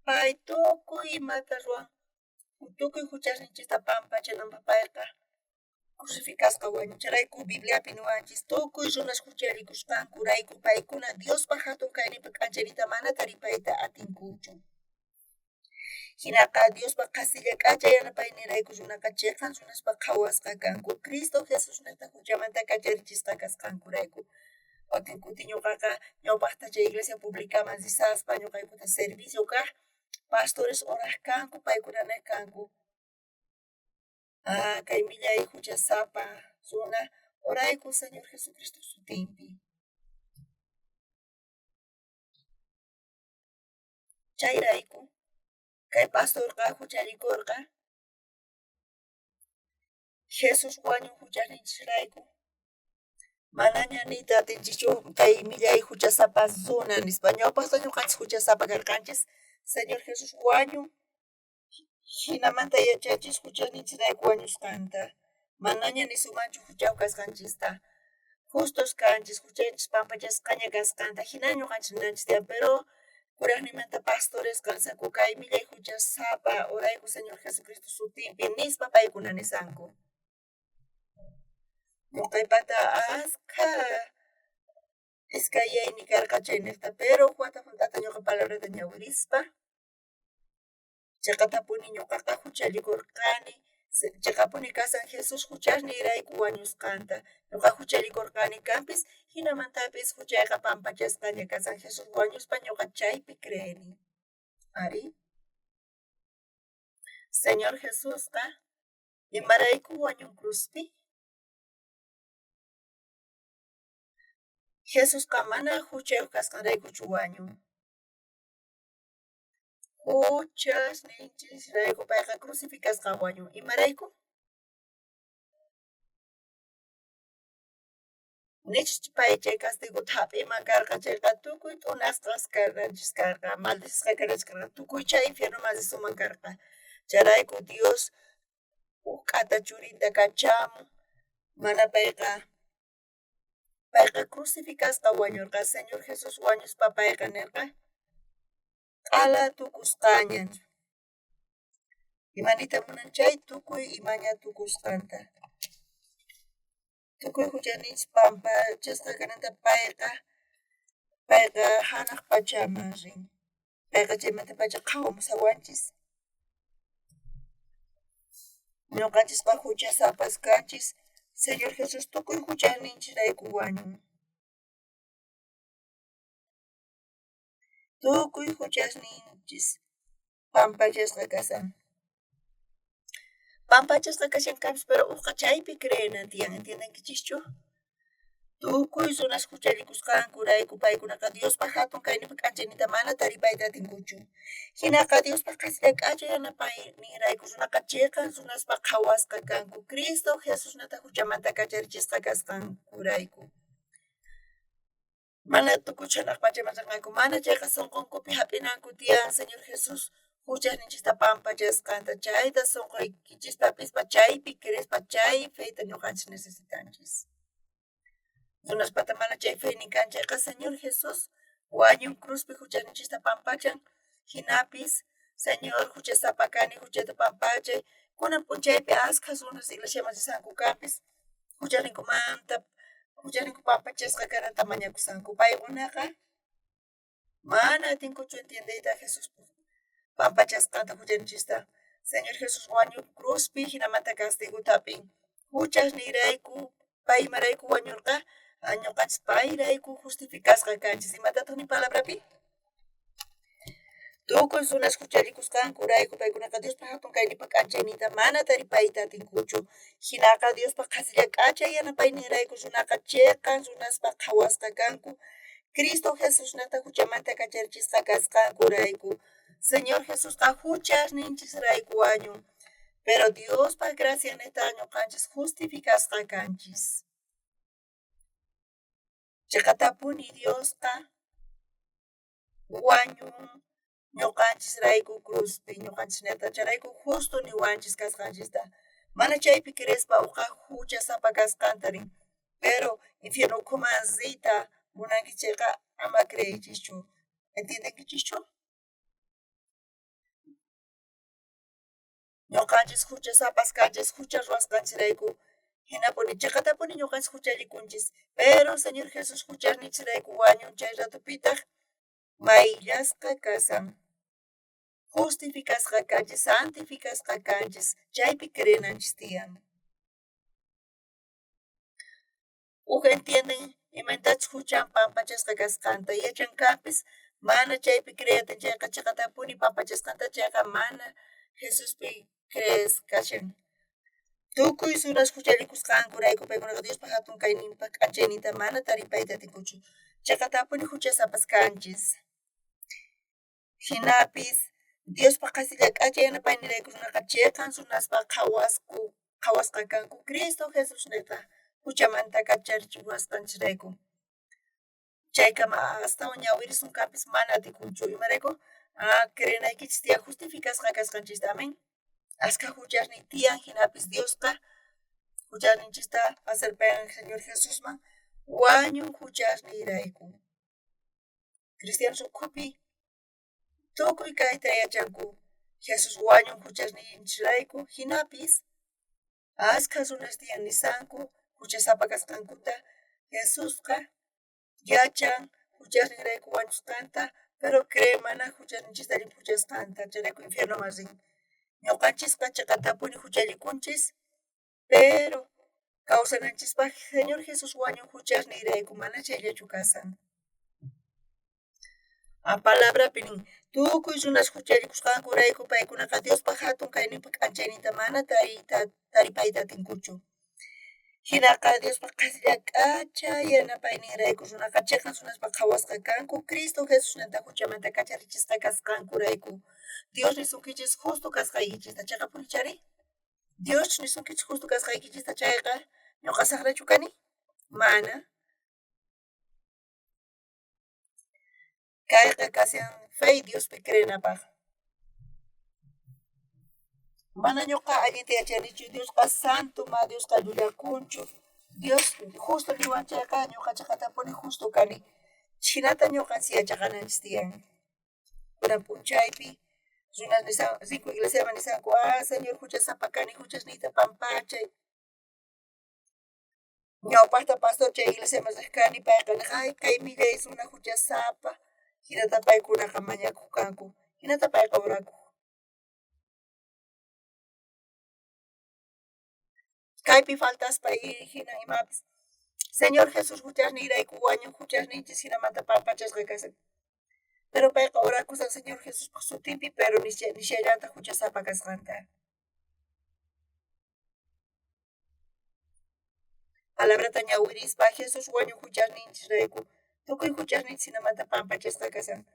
pay tukuy imata ruwan, tukuy juchasninchista pampachananpaq payqa crucificasqa wañun. Chayrayku Bibliapi niwanchis tukuy runas juchallikusqankurayku paykuna Diospaj hatun kayninpa k'anchayninta mana taripayta atinkuchu. Jinaqa Diospaj qhasilla k'acha yanapaynirayku runaqa cheqan runaspa qhawasqa kanku Cristo Jesusnata juchamanta kacharichisqa kasqankurayku. Wakin kuti ñuqaqa ñawpaqta chay iglesia publicaman risaspa ñuqaykuta servicio kaq pastores oraj kanku, paykuna nej kanku. Ah, kay millay juchasapa runa orayku Señor Jesucristo sutinpi. Chayrayku kay pastorqa juchallikurqa. Jesús wañun juchasninchisrayku. Manaña niyta atinchischu kay millay juchasapa runa nispa. Ñawpajta ñuqanchis juchasapa karqanchis. Señor Jesús wañun, jinamanta yachanchis juchasninchisrayku wañusqanta. Manaña nisumanchu juchayuq kasqanchista. Justos kanchis, juchanchis pampachasqaña kasqanta. Jina ñuqanchis ninanchis tiyan, pero kurajninmanta pastoresqa nisanku kay millay juchasapa orayku Señor Jesucristo sutinpi nispa paykuna nisanku. Ñuqaypata askha iskayayni karqa chayniqta, pero wata junt'ata ñuqa palabrata ñawirispa chiqatapuni ñuqaqa juchallikurqani, chiqapuni kasan Jesús juchasniyrayku wañusqanta. Ñuqa juchallikurqani kanpis, jinamantapis juchayqa pampachasqaña kasan Jesús wañuspa ñuqa chaypi creeni. Arí. Señor Jesusqa imarayku wañun cruzpi? Jesusqa mana juchayuq kasqanraykuchu wañun. Juchasninchisrayku payqa crucificasqa wañun. Imarayku? Nichus pay chay castigota jap'iman karqa chayqa tukuy t'unasqas kananchis karqa, maldecisqa kananchis karqa, tukuy chay infiernoman risuman karqa. Chayrayku Dios uj k'ata churinta kachamun, mana payqa crucificasqa wañurqa. Señor Jesús wañuspa payqa nirqa q'ala tukusqaña. Ima niyta munan chay tukuy imaña tukusqanta. Tukuy juchaninchis pampachasqa kananta payqa janaj pachaman rin. Payqa chaymantapacha qhawamushawanchis. Ñuqanchisqa juchasapas kanchis. Señor Jesús tukuy juchasninchisrayku wañun. Tukuy juchasninchis pampachasqa kasan. Pampachasqa kashan kanpis, pero uqa chaypi creenan tiyan, ¿entiendenkichischu? Tukuy runas juchallikusqankurayku paykunaqa Diospa jatun kayninpa k'anchayninta mana taripayta atinkuchu. Jinaqa Diospa qhasilla k'acha yanapayninrayku runaqa chiqan runaspa qhawasqa kanku Cristo Jesusnata juchamanta kacharichisqa kasqankurayku. Mana tukuy janaj pachaman rinqanku, mana chayqa sunqunkupi jap'inanku tiyan Señor Jesús juchasninchista pampachasqanta, chayta sunquykichispi hap'ispa chaypi creespa chay feta ñuqanchis necesitanchis. Runaspata mana chay feynin kan chayqa Señor Jesús wañun cruzpi juchasninchista pampachan, jinapis Señor juchasapa kani juchata pampachay, kunan p'unchaypi askha runas iglesiaman risanku kanpis juchasninkumanta juchasninku pampachasqa kananta mañakusanku. Paykunaqa mana atinkuchu entiendeyta Jesús pampachasqanta juchaninchista. Señor Jesús wañun cruzpi jinamanta castigota hap'in. Juchasniyrayku pay imarayku wañurqa, ñuqanchis payrayku justificasqa kanchis. Imatataq nin palabrapi? Tukuy runas juchallikusqankurayku paykunaqa Diospa jatun kayninpa k'anchayninta mana taripayta atinkuchu. Jinaqa Diospa qhasilla k'acha yanapayninrayku runaqa chiqan runaspa qhawasqa kanku Cristo Jesusnata juchamanta kacharichisqa kasqankurayku. Señor Jesusqa juchasninchisrayku wañun, pero Diospa gracianeta ñuqanchis justificasqa kanchis. Chiqatapuni Diosqa wañun ñuqanchisrayku cruzpi, ñuqanchisnata chayrayku justo niwanchis kasqanchista. Mana chaypi creespa uqa juchasapa kasqanta rin, pero infierno ukhuman riyta munanki chayqa ama creeychischu. ¿Entiendenkichischu? Ñuqanchis juchasapas kanchis jucha ruwasqanchisrayku jinapuni chiqatapuni ñuqanchis juchallikunchis, pero Señor Jesús juchasninchisrayku wañun chay ratupitaq mayllasqa kasan. Justificasqa kanchis, santificasqa kanchis, chaypi creenanchis tiyan. Uj entienden imaynatachus juchan pampachasqa kasqanta, yachan kanpis mana chaypi creetin chayqa chiqatapuni pampachasqanta chayqa mana Jesuspi crees kashan. Tukuy runas juchallikusqankurayku paykunaqa Diospa jatun kayninpa k'anchayninta mana taripayta atinkuchu. Chiqatapuni juchasapas kanchis. Jinapis Diospa qhasilla k'acha yanapayninrayku runaqa chiqan runaspa qhawasqa kanku Cristo Jesusnejta juchamanta kacharichiwasqanchejrayku. Chaykama astawan ñawirisun kanpis mana atikunchu. Imarayku? Creenaykichis tiyan justificasqa kasqanchista. Amén. Askha juchasnin tiyan, jinapis Diosqa juchasninchista pasarpayan Señor Jesusman wañun juchasniyrayku. Cristianos ukhupi tukuy kayta yachanku. Jesús wañun juchasninchisrayku, jinapis askha runas tiyan nisanku juchasapa kasqankuta. Jesusqa yachan juchasninrayku wañusqanta, pero cree mana juchasninchista llimphuchasqanta, chayrayku infiernoman rin. Ñuqanchisqa chiqatapuni juchallikunchis, pero kawsananchispaj Señor Jesús wañun juchasniyrayku, mana chayllachu kasan. Palabrapi nin, tukuy runas juchallikusqankurayku paykunaqa Diospa jatun kayninpa k'anchayninta mana taripayta atinkuchu. Jinaqa Diospa qhasilla k'acha yanapayninrayku runaqa cheqan runaspa qhawasqa kanku Cristo Jesusnanta juchamanta kacharichisqa kasqankurayku. Dios nisunkichis justo kasqaykichista, cheqapuni chari? Dios nisunkichis justo kasqaykichista chayqa, ñuqa saqrachu kani? Mana. Kayqa kashan fe Diospi creenapaj. Mana ñuqa allinta yachanichu, Diosqa santo, ma Diosqa llullakunchu. Dios justo niwan chayqa ñuqa chiqatapuni justo kani. Jinata ñuqanchis yachaqananchis tiyan. Kunan p'unchaypi runas nisan rinku iglesiaman nisanku, Señor juchasapa kani, juchasniyta pampachay. Ñawpajta pastor chay iglesiaman riq kani, payqa niq, ay kay millay runa juchasapa. Jinata paykunaqa mañakuq kanku, jinata payqa orakuq. Kaypi faltaspa jina imapis. Señor Jesús juchasniyrayku wañun juchasninchis jinamanta pampachasqa kasan. Pero payqa orakusan Señor Jesuspaj sutinpi, pero nishallanta juchasapa kasqanta. Palabrata ñawirispa Jesús wañun juchasninchisrayku, tukuy juchasninchis jinamanta pampachasqa kasan.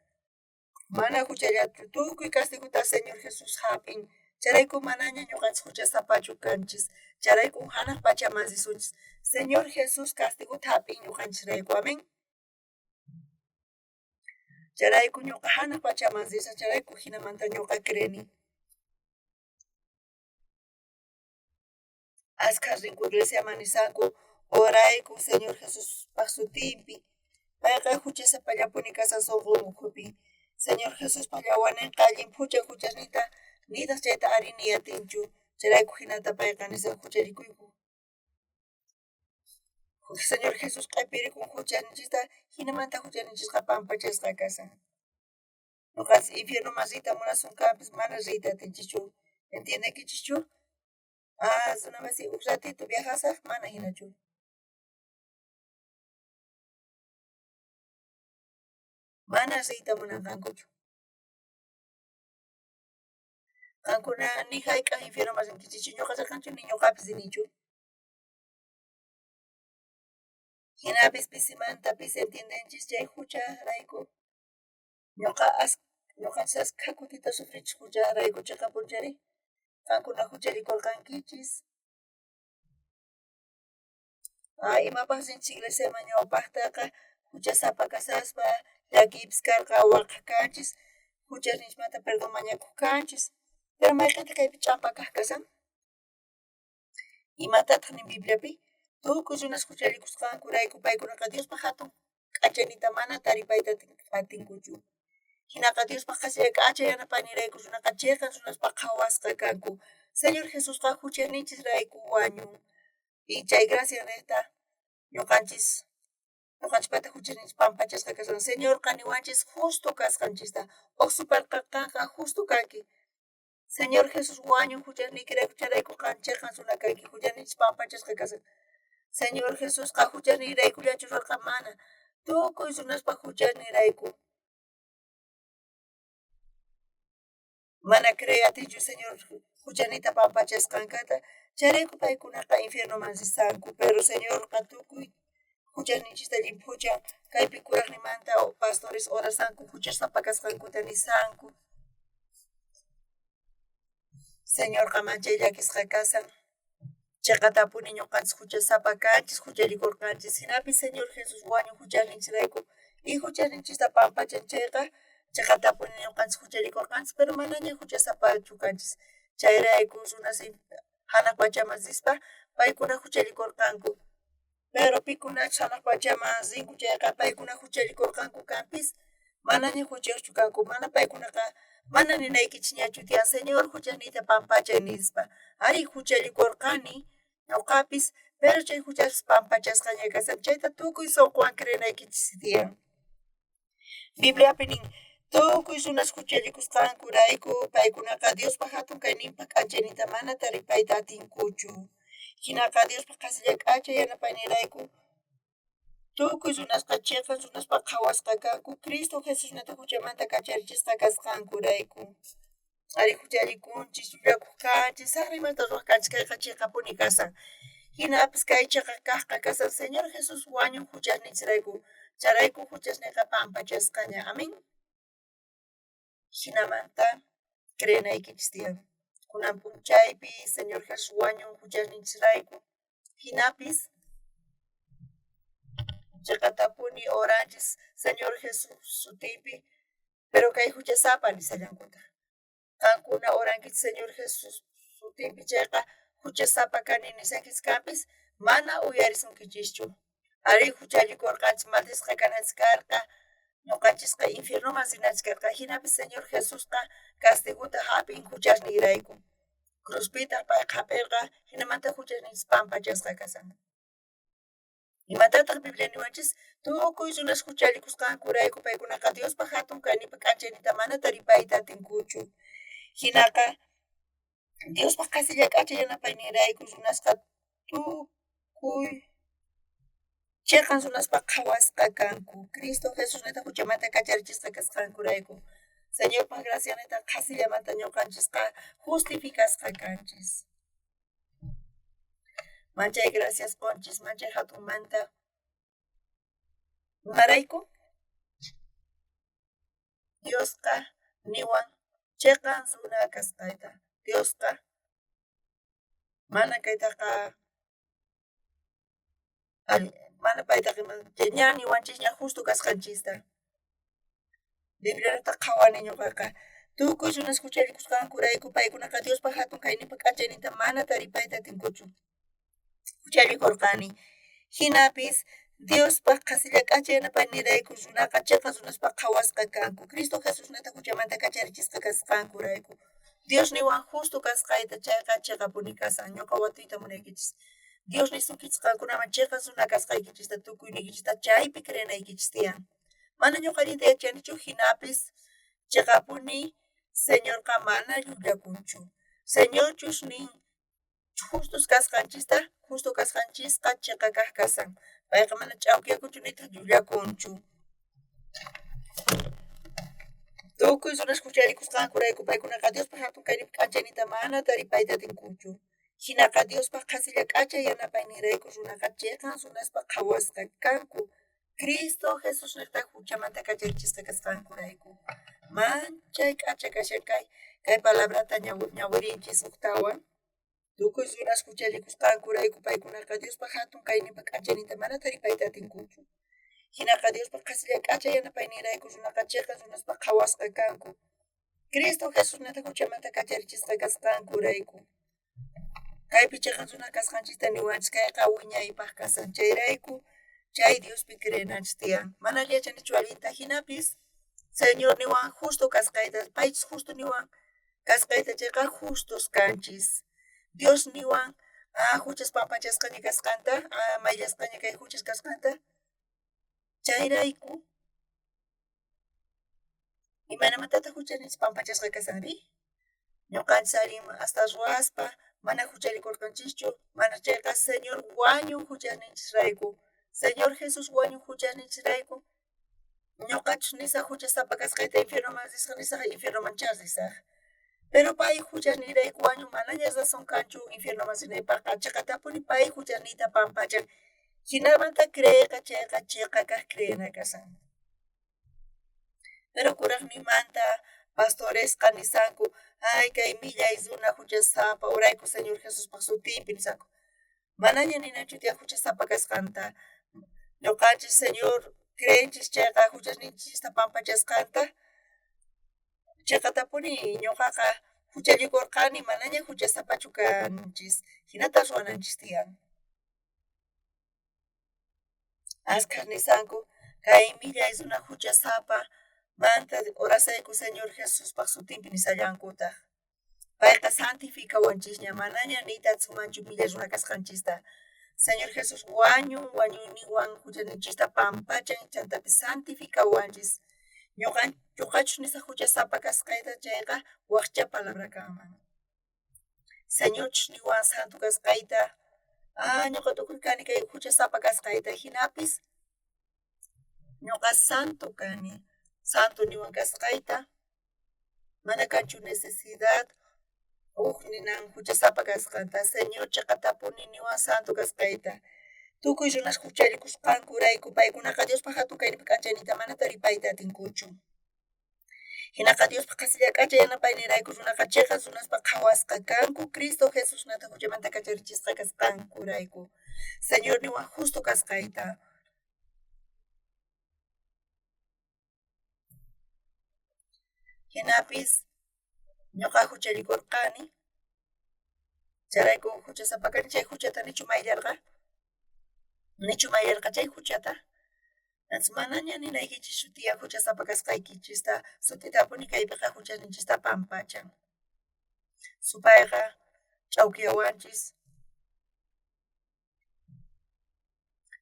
Mana juchallachu, tukuy castigota Señor Jesús jap'in. Chayrayku manaña ñuqanchis juchasapachu kanchis. Chayrayku hanaq pachaman risunchis. Señor Jesús castigota jap'in ñuqanchisrayku. Amén. Chayrayku ñuqa hanaq pachaman risaq, chayrayku jinamanta ñuqa creeni. Askha rinku iglesiaman nisanku, orayku Señor Jesuspaj sutinpi. Payqa juchasapallapuni kasan sunqun ukhupi. Señor Jesuspaj llawanenqa llimphuchan juchasninta, nitaq chayta ari niy atinchu. Chayrayku jinata payqa nisan juchallikuyku. Señor Jesús q'epirikun juchasninchista, jinamanta juchasninchisqa pampachasqa kasan. Ñuqanchis infiernoman riyta munasun kanpis mana riyta atinchischu. ¿Entiendenkichischu? Runa masi uj ratito viajasaj, mana jinachu. Mana riyta munanqankuchu. Qankuna ni hayk'aq infiernoman rinkichischu, ñuqa rirqanchu ni ñuqapis rinichu. Jinapis pisimanta pisi entiendenchis chay jucharayku. Ñuqanchis askha kutita sufrinchis jucharayku chiqapunchari. Qankuna juchallikurqankichis. Imapaq rinchis iglesiaman ñawpaqtaqa juchasapa kasaspa llakiypis karqa waqaq kanchis, juchasninchikmanta perdón mañakuq kanchis. Pero mayqintaq kaypi ch'ampa kaq kasan? Imatataq nin Bibliapi? Tukuy runas juchallikusqankurayku paykunaqa Diospaj jatun k'achayninta mana taripayta atinkuchu. Jinaqa Diospaj qhasilla k'acha yanapayninrayku runaqa chiqan runaspaq qhawasqa kanku. Señor Jesusqa juchasninchisrayku wañun. Y chay gracianrayta ñuqanchispata juchasninchis pampachasqa kasan. Señorqa niwanchis justo kasqanchista. Uj suparqa qanqa justo kanki. Señor Jesús wañun juchasniykirayku, chayrayku qan chiqan runa kanki, juchasninchis pampachasqa kasan. Señor Jesusqa juchasniyraykullachu ruwarqa mana. Tukuy runaspaq juchasniyrayku. Mana creey atinchu Señor juchasniyta pampachasqankata, chayrayku paykunaqa infiernoman risanku, pero Señorqa tukuy juchasninchista llimphuchan. Kaypi kuraqninmanta pastores orasanku juchasapa kasqankuta nisanku. Señorqa manchay llakisqa kasan. Cheqatapuni ñoqanchis huchasapa kanchis, huchallikurqanchis. Jinapis Señor Jesús wañun huchasninchikrayku y huchasninchista pampachan chayqa, cheqatapuni ñoqanchis huchallikurqanchis, pero manaña huchasapachu kanchis. Chayrayku runas hanaq pachaman rispa paykuna huchallikurqanku. Pero pikunachus hanaq pachaman rinku chayqa paykuna huchallikurqanku kanpis, manaña huchayuqchu kanku. Mana paykunaqa mana ninaykichisñachu tiyan, Señor huchasniyta pampachay nispa. Ari, huchallikurqani ñuqapis, pero chay huchas pampachasqaña kashan. Chayta tukuy sunquwan creenaykichis tiyan. Bibliapi nin, tukuy runas huchallikusqankurayku paykunaqa Diospa hatun kayninpa k'anchayninta mana taripayta atinkuchu. Hinaqa Diospa qhasilla k'acha yanapaynirayku tukuy runasqa chiqan runaspaq qhawasqa kanku Cristo Jesusnata huchamanta kacharichisqa kasqankurayku. Ari, huchallikunchis, llullakuq kanchis, saqra imasta ruwaq kanchis, kayqa chiqapuni kasan. Hinapis kay chiqa kaqqa kasan Señor Jesús wañun huchasninchirayku. Chayrayku huchasniyqa pampachasqaña. Amén. Jinamanta creenaykichis tiyan. Kunan p'unchaypi Señor Jesús wañun huchasninchirayku. Jinapis chiqatapuni oranchis Señor Jesús sutinpi, pero kay huchasapa nishallankutaj. Qankuna orankichis Señor Jesús sutinpi chayqa huchasapa kani nishankichis kanpis mana uyarisunkichischu. Ari, huchallikurqanchis, maldisqa kananchis karqa, ñuqanchisqa infiernoman rinanchis karqa. Jinapis Señor Jesusqa castigota hap'in huchasniyrayku. Cruzpitaq payqa hap'irqa, jinamanta huchasninchis pampachasqa kasan. Imatataq Biblia niwanchis? Tukuy runas huchallikusqankurayku paykunaqa Diospa hatun kayninpa k'anchayninta mana taripayta atinkuchu. Hinaqa Diospa qhasilla k'acha yanapayninrayku runasqa tukuy chiqan runaspaq qhawasqa kanku. Cristo Jesusnita huchamanta kacharichisqa kasqankurayku. Señorpa gracianita qhasillamanta ñuqanchisqa justificasqa kanchis. Manchay gracias qonchis, manchay hatunmanta. Imarayku? Diosqa niwan chiqan runa kasqayta. Diosqa mana kaytaqa mana paytaqa ña niwanchisña justo kasqanchista. Bibliata qhawani ñuqaqa. Tukuy runas huchallikusqankurayku paykunaqa Diospa hatun kayninpa k'anchayninta mana taripayta atinkuchu. Huchallikurqani. Jinapis Diospa qhasilla k'acha yanapaynirayku runaqa chiqan runaspaq qhawasqa kanku. Cristo Jesusnata huchamanta kacharichisqa kasqankurayku. Dios niwan justo kasqayta chayqa chiqapuni kasan. Ñuqa watuyta munaykichis. Dios nisunkichis qankunaman chiqan runa kasqaykichista tukuyniykichista chaypi creenaykichis tiyan. Mana ñuqa allinta yachanichu jinapis chiqapuni Señorqa mana llullakunchu. Señorchus nin justos kasqanchista, justo kasqanchisqa chiqa kaq kasan. Payqa mana ch'awkiyakunchu nitaq llullakunchu. Tukuy runas huchallikusqankurayku paykunaqa Diospa hatun kayninpa k'anchayninta mana taripayta atinkuchu. Hinaqa Diospa qhasilla k'acha yanapaynirayku runaqa chiqan runaspaq qhawasqa kanku. Cristo Jesusniqta huchamanta kacharichisqa kasqankurayku. Manchay k'acha kashan kay palabrata ñawirinchis huktawan. Tukuy runas huchallikusqankurayku paykunaqa Diospa hatun kayninpa k'anchayninta mana taripayta atinkuchu. Hinaqa Diospa qhasilla k'acha yanapaynirayku runaqa chiqan runaspaq qhawasqa kanku. Cristo Jesusnata huchamanta kacharichisqa kasqankurayku. Kaypi chiqan runa kasqanchista niwanchis kayqa wiñaypaq kasan. Chayrayku chay Diospi creenanchis tiyan. Mana yachanichu allinta hinapis Señor niwan justo kasqayta, paychus justo niwan kasqayta chayqa justos kanchis. Dios niwan huchas pampachasqaña kasqanta, mayllasqaña kay huchas kasqanta. Chayrayku imaynamantataq huchasninchis pampachasqa kasanri? Ñuqanchis allin hasta ruwaspa mana huchallikurqanchischu, mana chayqa Señor wañun huchasninchisrayku. Señor Jesús wañun huchasninchisrayku. Ñuqachus nisaq huchasapa kasqayta infiernoman risaq nisaq infiernomanchá risaq. Pero pay huchasniyrayku wañun manaña razón kanchu infiernoman rinaypaqqa chiqatapuni pay huchasniyta pampachan. Jinamanta creeyqa chayqa chiqa kaq creena kasan. Pero kuraqninmanta pastoresqa nisanku, ay kay millay runa huchasapa urayku Señor Jesuspaq sutinpi nisanku. Manaña ninachu tiyan juchasapa kasqanta. Ñuqanchis Señor creenchis chayqa juchasninchista pampachasqanta. Chiqatapuni ñuqaqa juchallikurqani manaña juchasapachu kanchis. Hinata ruwananchis tiyan. Ashkhas nisanku kay millay runa juchasapa manta orasayku Señor Jesuspaj sutinpi nisallankutaj. Payqa santificawanchisña manaña niyta atisunmanchu millay runa kasqanchista. Señor Jesús wañun wañuyninwan juchaninchista pampachan chantapis santificawanchis. Ñuqachus nisaj juchasapa kasqayta chayqa wajcha palabra kanman. Señorchus niwan santo kasqayta, ñuqa t'ukurkani kay juchasapa kasqayta hinapis ñuqa santo kani, santo niwan kasqayta, mana kanchu necesidad uj ninan juchasapa kasqanta. Señor chiqatapuni niwan santo kasqayta. Tukuy runas juchallikusqankurayku paykunaqa Diospaj jatun kayninpa k'anchayninta mana taripayta atinkuchu. Hinaqa Diospaj qhasilla k'acha yanapaynirayku runaqa chiqan runaspaj qhawasqa kanku Cristo Jesusnata juchamanta kacharichisqa kasqankurayku. Señor niwan justo kasqayta. Hinapis ñuqa juchallikurqani. Chayrayku juchasapa kani chay juchata nichu mayllarqa? Nichu mayllarqa chay juchata? Manaña ninaykichischu tiyan juchasapa kasqaykichista, sut'itapuni kaypiqa juchaninchista pampachan. Supayqa ch'awkiyawanchis.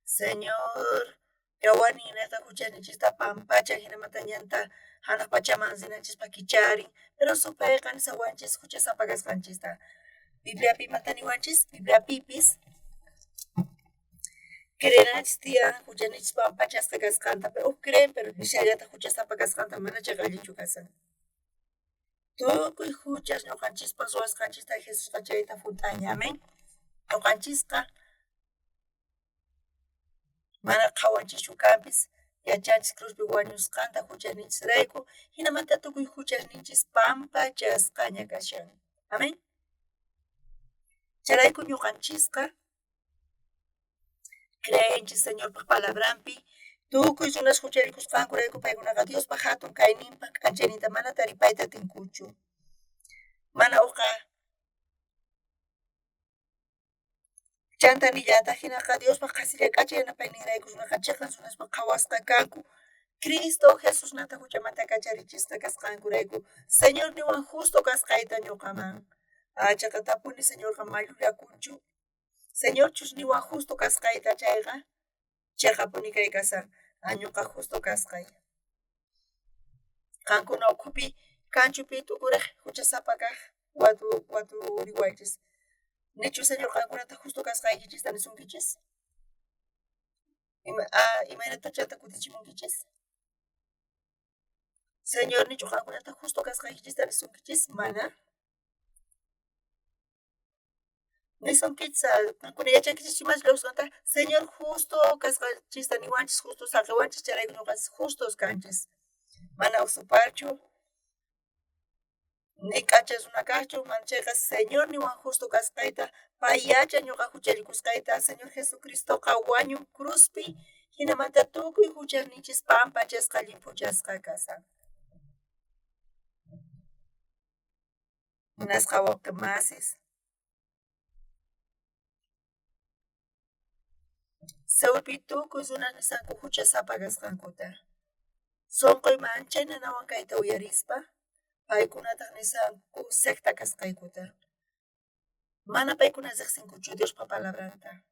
Señor yawarninnejta juchaninchista pampachan hinamanta ñanta hanaq pachaman rinanchispaj kicharin. Pero supayqa nisawanchis juchasapa kasqanchista. Bibliapi imata niwanchis? Bibliapipis creenanchis tiyan juchaninchis pampachasqa kasqanta, pero uj creen pero nishallataj juchasapa kasqanta mana chayqa allinchu kasan. Tukuy juchas ñuqanchispaj ruwasqanchista Jesusqa chayta junt'aña, amén. Ñuqanchisqa mana qhawanchischu kanpis, yachanchis cruzpi wañusqanta juchasninchisrayku, hinamanta tukuy juchasninchis pampachasqaña kashan. Amén. Chayrayku ñuqanchisqa creenchis Señorpaj palabranpi, tukuy runas juchallikusqankurayku paykunaqa Diospaj jatun kayninpaj k'anchayninta mana taripayta atinkuchu. Mana uqa chanta nillataq hinaqa Diospaj qhasilla k'acha yanapayninrayku runaqa chiqan runaspaj qhawasqa kanku. Cristo Jesusnata juchamanta kacharichisqa kasqankurayku. Señor niwan justo kasqayta ñuqaman. Chiqatapuni Señorqa mallullakunchu. Señorchus niwan justo kasqayta chayqa chiqapuni kay kasan. Ñuqa justo kasqay. Qankuna ukhupi kanchu pi t'ukurej juchasapa kaj waturiwaychis. Nichu Señor qankunata justo kasqaykichista nisunkichis? Imaynata chanta kutichimunkichis? Señor nichu qankunata justo kasqaykichista nisunkichis? Mana. Nisunkichis, qankuna yachankichis imas lawsqanta. Señor justo kasqanchista niwanchis, justo saqewanchis, chayrayku ñuqanchis justos kanchis. Mana usuparchu, ni k'acha runa kajchu, mana chayqa Señor niwan justo kasqayta, pay yachan ñuqa juchallikusqayta. Señor Jesucristoqa wañun cruzpi, hinamanta tukuy juchasninchis pampachasqa llimphuchasqa kasan. Munasqa wawqi masis. Seulpi tukuy runas nisanku juchasapa kasqankuta. Sunquy manchay nanawan kayta uyarispa, paykunataj nisanku secta kasqaykuta. Mana paykuna riqsinkuchu Diospa palabranta.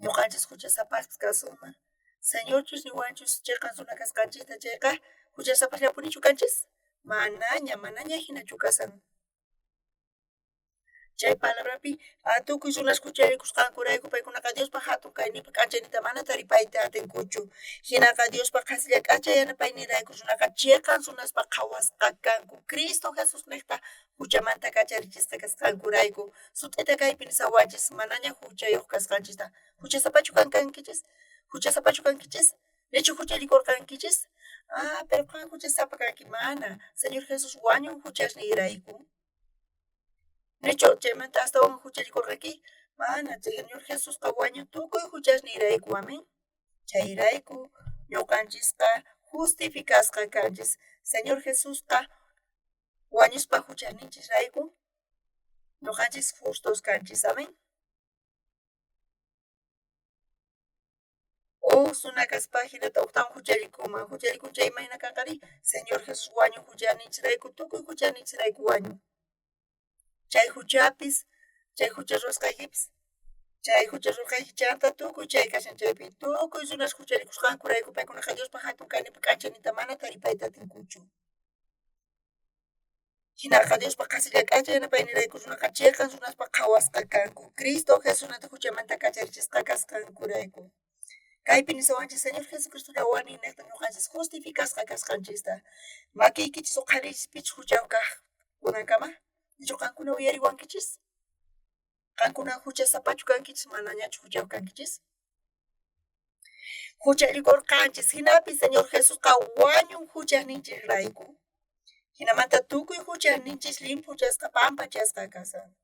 Ñuqanchis juchasapaspis kasunman. Señorchus niwanchus chiqan runa kasqanchista chayqa juchasapasllapunichu kanchis? Manaña, manaña hinachu kasan. Chay palabrapi tukuy runas juchallikusqankurayku paykunaqa Diospaj jatun kayninpa k'anchayninta mana taripayta atinkuchu. Hinaqa Diospaj qhasilla k'acha yanapaynirayku runaqa chiqan runaspaj qhawasqa kanku. Cristo Jesusnejta juchamanta kacharichisqa kasqankurayku. Sut'ita kaypi nisawanchis manaña juchayuq kasqanchista. Juchasapachu kankichis? Juchasapachu kankichis? Nichu juchallikurqankichis? Pero qan juchasapa kanki mana. Señor Jesús wañun juchasniyrayku. Nichu chaymanta astawan juchallikurqanki? Mana, Señor Jesusqa wañun tukuy juchasniyrayku, amén. Chayrayku ñuqanchisqa justificasqa kanchis. Señor Jesusqa wañuspa juchasninchisrayku ñuqanchis justos kanchis, amén. Uj runa kaspa jinata ujtawan juchallikunman, juchallikun chay imayna kanqari? Señor Jesús wañun juchasninchisrayku, tukuy juchasninchisrayku wañun. Chay juchapis, chay jucha ruwasqaykipis, chay jucha ruwasqayki chanta tukuy chay kashan chaypi, tukuy runas juchallikusqankurayku paykunaqa Diospa jatun kayninpi k'anchayninta mana taripayta atinkuchu. Jinaqa Diospa qhasilla k'acha yanapaynirayku runaqa cheqan runaspa qhawasqa kanku, Cristo Jesusnata juchamanta kacharichisqa kasqankurayku. Kaypi nisawanchis Señor Jesucristo yawarninnejta ñuqanchis justificasqa kasqanchista. Makiykichis uqhariychis pichus juchayoj kaj kunankama. Nichu qankuna uyariwankichis? Qankuna juchasapachu kankichis, manañachu juchayoj kankichis? Juchallikorqanchis, jinapis Señor Jesusqa wañun juchasninchisrayku. Jinamanta tukuy juchasninchis llimphuchasqa pampachasqa kashan.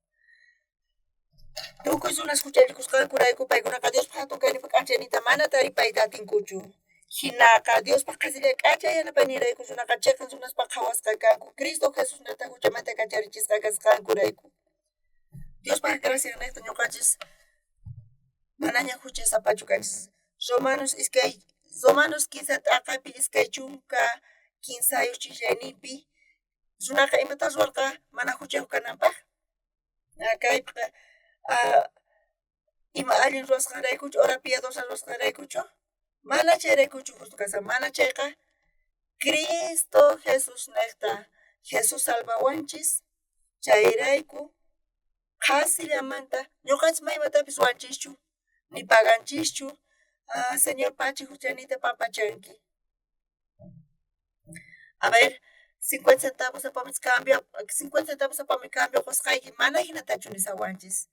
Tukuy runas juchallikusqankurayku paykunaqa Diospa jatun kayninpa k'anchayninta mana taripayta atinkuchu. Jinaqa Diospa qhasilla k'acha yanapaynirayku runaqa cheqan runaspa qhawasqa kanku, Cristo Jesusnata juchamanta kacharichisqa kasqankurayku. Diospa graciannejta ñuqanchis manaña juchasapachu kanchis. Romanos iskay Romanos kinsa t'aqapi 23 chislayninpi runaqa imata ruwarqa mana juchayuq kananpaq? Kaypiqa ima allin ruwasqanraykuchu, obra piadosa ruwasqanraykuchu? Mana chayraykuchu justo kashan, mana chayqa Cristo Jesusnejta Jesús salvawanchis, chayrayku qhasillamanta ñuqanchis ma imatapis ruwanchischu, ni paganchischu, Señor pachi juchaniyta pampachanki. A ver, 50 centavos apamich cambio, 50 centavos apami cambio qusqayki, mana jinatachu nisawanchis.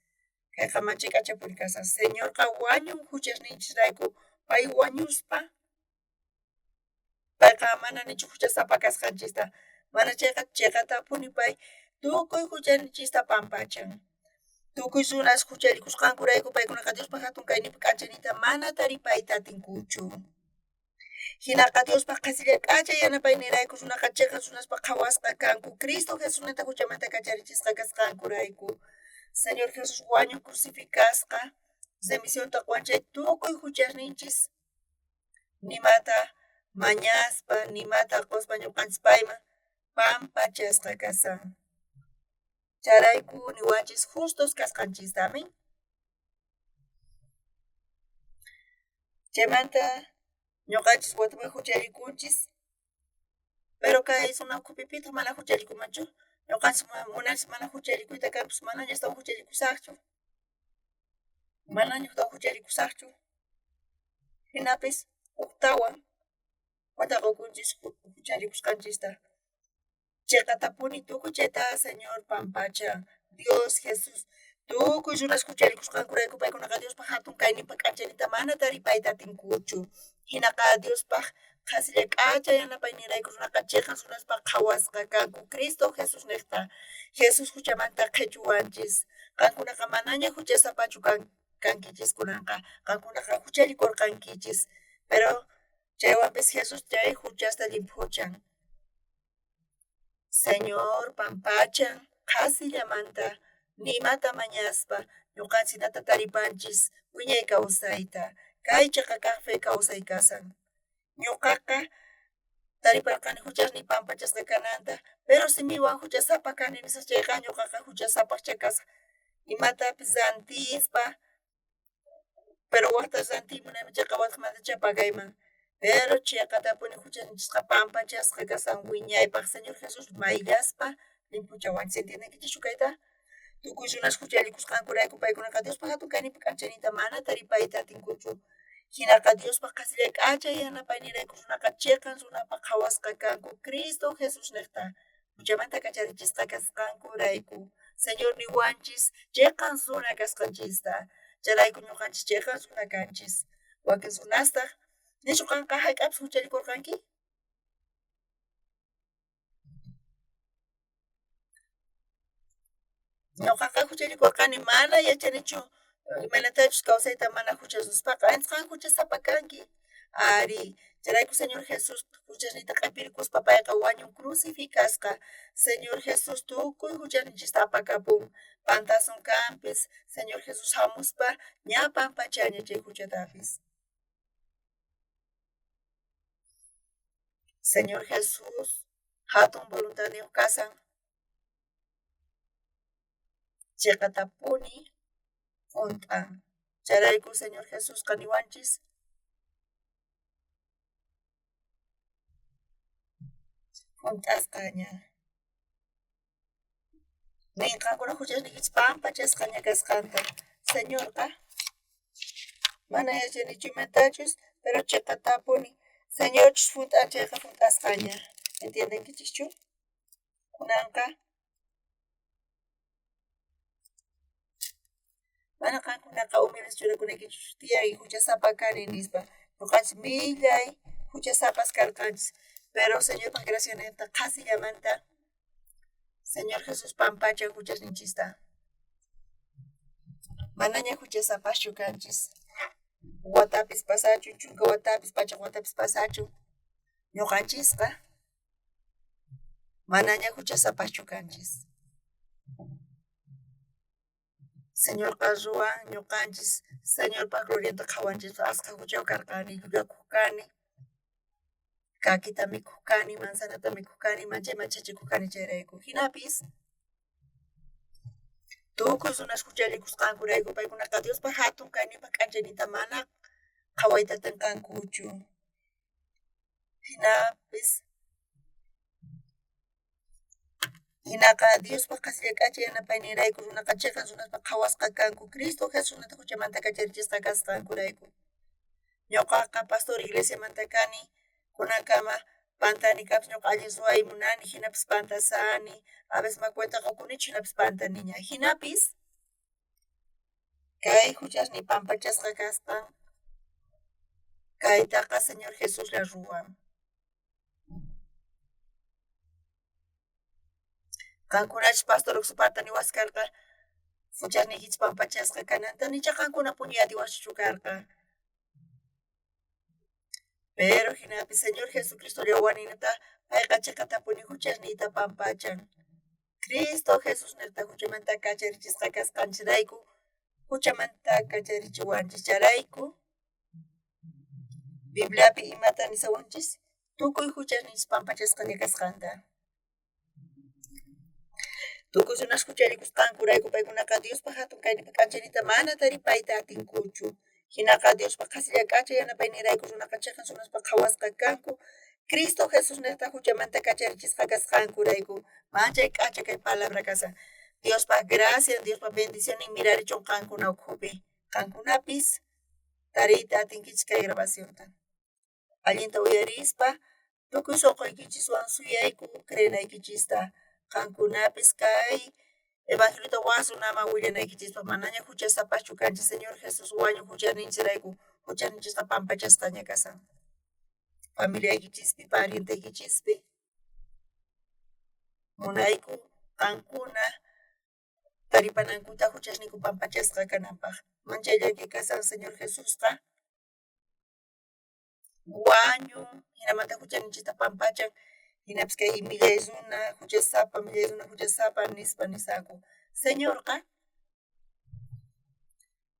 Kayqa manchay k'achapuni kashan. Señorqa wañun juchasninchisrayku, pay wañuspa, payqa mana nichu juchasapa kasqanchista, mana chayqa cheqatapuni pay tukuy juchaninchista pampachan. Tukuy runas juchallikusqankurayku paykunaqa Diospa jatun kayninpi k'anchayninta mana taripayta atinkuchu. Jinaqa Diospa qhasilla k'acha yanapaynirayku runaqa cheqan runaspa qhawasqa kanku, Cristo Jesusnata juchamanta kacharichisqa kasqankurayku. Señor Jesús wañun crucificasqa, remisionta qowan chay tukuy juchasninchis nimata mañaspa, nimata qospa ñuqanchis payman pampachasqa kashan. Chayrayku niwanchis justos kasqanchista, amén. Chaymanta ñuqanchis wataman juchallikunchis, pero kay runa ukhupipitaq mana juchallikumanchu. Ñuqanchis munanchis mana juchallikuyta kanpis manaña astawan juchallikusaqchu. Manaña ujtawan juchallikusaqchu. Jinapis ujtawan cuenta qukunchis juchallikusqanchista. Cheqatapuni tukuy chayta Señor pampachan. Dios Jesús tukuy runas juchallikusqankurayku paykunaqa Diospa jatun kayninpa k'anchayninta mana taripayta atinkuchu. Jinaqa Diospaj qhasilla k'acha yanapaynirayku runaqa cheqan runaspa qhawasqa kanku, Cristo Jesusnejta. Jesús juchamanta qhechuwanchis. Qankunaqa manaña juchasapachu kankichis kunanqa, qankunaqa juchallikurqankichis, pero chaywanpis Jesús chay juchasta llimphuchan. Señor pampachan qhasillamanta nimata mañaspa ñuqanchis taripanchis wiñay kawsayta. Kay cheqa kaj fe kawsay kashan. Ñuqaqa tariparqani juchasniy pampachasqa kananta, pero simiywan juchasapa kani nisaq chayqa ñuqaqa juchasapaqcha kasaq. Imatapis rantispa, pero wajta rantiy munayman chayqa wajmantacha pagayman. Pero cheqatapuni juchasninchisqa pampachasqa kashan wiñaypaq Señor Jesús mayllaspa llimphuchawanchis. ¿Entiendenkichischu kayta? Tukuy runas juchallikusqankurayku paykunaqa Diospa jatun kayninpi k'anchayninta mana taripayta atinkuchu. Jinaqa Diospa qhasilla k'acha yanapaynirayku runaqa cheqan runapaq qhawasqa kanku, Cristo Jesusnejta juchamanta kacharichisqa kasqankurayku. Señor niwanchis cheqan runa kasqanchista. Chayrayku ñuqanchis cheqan runa kanchis. Wakin runastaq nichu qanqa jayk'apis juchallikurqanki? Ñuqaqa juchallikurqani mana yachanichu Imaynatachus kawsayta mana juchasuspaqa, antes qan juchasapa kanki. Ari, chayrayku Señor Jesús juchasniyta q'epirkuspa payqa wañun crucificasqa. Señor Jesús tukuy juchasninchista apakapun. Pantasun kanpis, Señor Jesús jamuspa ña pampachaña chay juchatapis. Señor Jesús jatun voluntadniyuq kasan chiqatapuni junt'an. Chayrayku Señor Jesusqa niwanchis junt'asqaña. Nin qankuna juchasniykichis pampachasqaña kasqanta. Señorqa mana yachanichu imatachus, pero chiqatapuni Señorchus junt'an chayqa junt'asqaña. ¿Entiendenkichischu? Kunanqa mana qankunaqa humildes churakunaykichis tiyan juchasapa kani nispa. Ñuqanchis millay juchasapas karqanchis, pero Señorpa gracianinta qhasillamanta Señor Jesús pampachan juchasninchista. Manaña juchasapaschu kanchis. Watapis pasachun, chunka watapis, pachak watapis pasachun. Ñuqanchisqa manaña juchasapaschu kanchis. Señorqa ruwan ñuqanchis Señorpa glorianta qhawanchis asqha juchayuq karqani, llullakuq kani, kakita mikhuq kani, manzanata mikhuq kani, manchay manchachikuq kani chayrayku. Jinapis tukuy runas juchallikusqankurayku paykunaqa Diospa jatun kayninpa k'anchayninta mana qhawayta atinqankuchu. Jinapis jinaqa Diospa qhasilla k'acha yanapayninrayku runaqa chiqan runaspa qhawasqa kanku Cristo Jesusnata juchamanta kacharichisqa kasqankurayku. Ñuqaqa pastor iglesiamanta kani, kunankama pantani kapis ñuqa allin ruway munani, jinapis pantasani, a veces ma cuenta qukunichu jinapis pantaniña. Jinapis kay juchasniy pampachasqa kasqan kaytaqa Señor Jesuslla ruwan. Qankunachus pastor uksupata niwasqa karqa juchasniykichis pampachasqa kananta, nicha qankuna puñuy atiwaqchu karqa. Pero jinapis Señor Jesucristo llawaninata payqa chiqatapuni juchasniyta pampachan. Cristo Jesús niqta juchamanta kacharichisqa kasqanchisrayku juchamanta kacharichiwanchis. Chayrayku Bibliapi imata nisawanchis tukuy juchasninchis pampachasqaña kasqanta. Tukuy runas juchallikusqankurayku paykunaqa Diospa jatun kayninpa k'anchayninta mana taripayta atinkuchu. Jinaqa Diospa qhasilla k'acha yanapayninrayku runaqa chiqan runaspa qhawasqa kanku Cristo Jesús niqta juchamanta kacharichisqa kasqankurayku. Manchay k'acha kay palabra kasan. Diospa gracia, Diospa bendicionnin mirarichun qankuna ukhupi. Qankunapis tariyta atinkichis kay grabacionta. Allinta uyarispa tukuy sunquykichiswan suyayku creenaykichista. Qankunapis kay evangeliota waj runaman willanaykichispaq manaña juchasapaschu kanchis. Señor Jesús wañun juchasninchirayku juchasninchisqa pampachasqaña kasan. Familiaykichispi, parienteykichispi munayku qankuna taripanankuta juchasninku pampachasqa kananpaq. Manchay llaki kasan Señor Jesusqa wañun jinamanta juchaninchista pampachan. Jinapis kay millay runa juchasapa, millay runa juchasapa nispa nisanku. Señorqa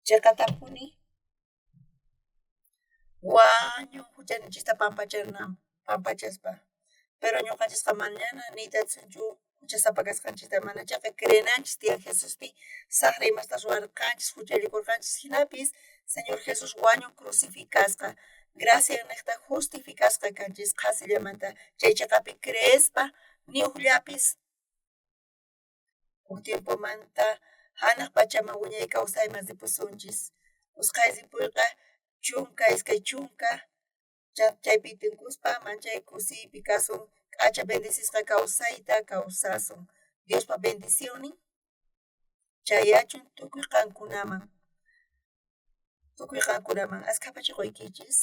chiqatapuni wañun juchaninchista pampachaspa. Pero ñuqanchisqa mañana niyta atisunchu juchasapa kasqanchista, mana chayqa creenanchis tiyan Jesuspi saqra imasta ruwarqanchis, juchallikurqanchis. Jinapis Señor Jesús wañun crucificasqa, gracia niqta justificasqa kanchis qhasillamanta. Chay chiqapi creespa ni ujllapis uj tiempomanta janaq pachaman wiñay kawsayman ripusunchis. Usqhay ripuyqa chunka iskay chunka chaypi tinkuspa manchay kusiypi kasun, k'acha bendecisqa kawsayta kawsasun. Diospa bendicionnin chayachun tukuy qankunaman. Tukuy qankunaman askha pachaquykichis.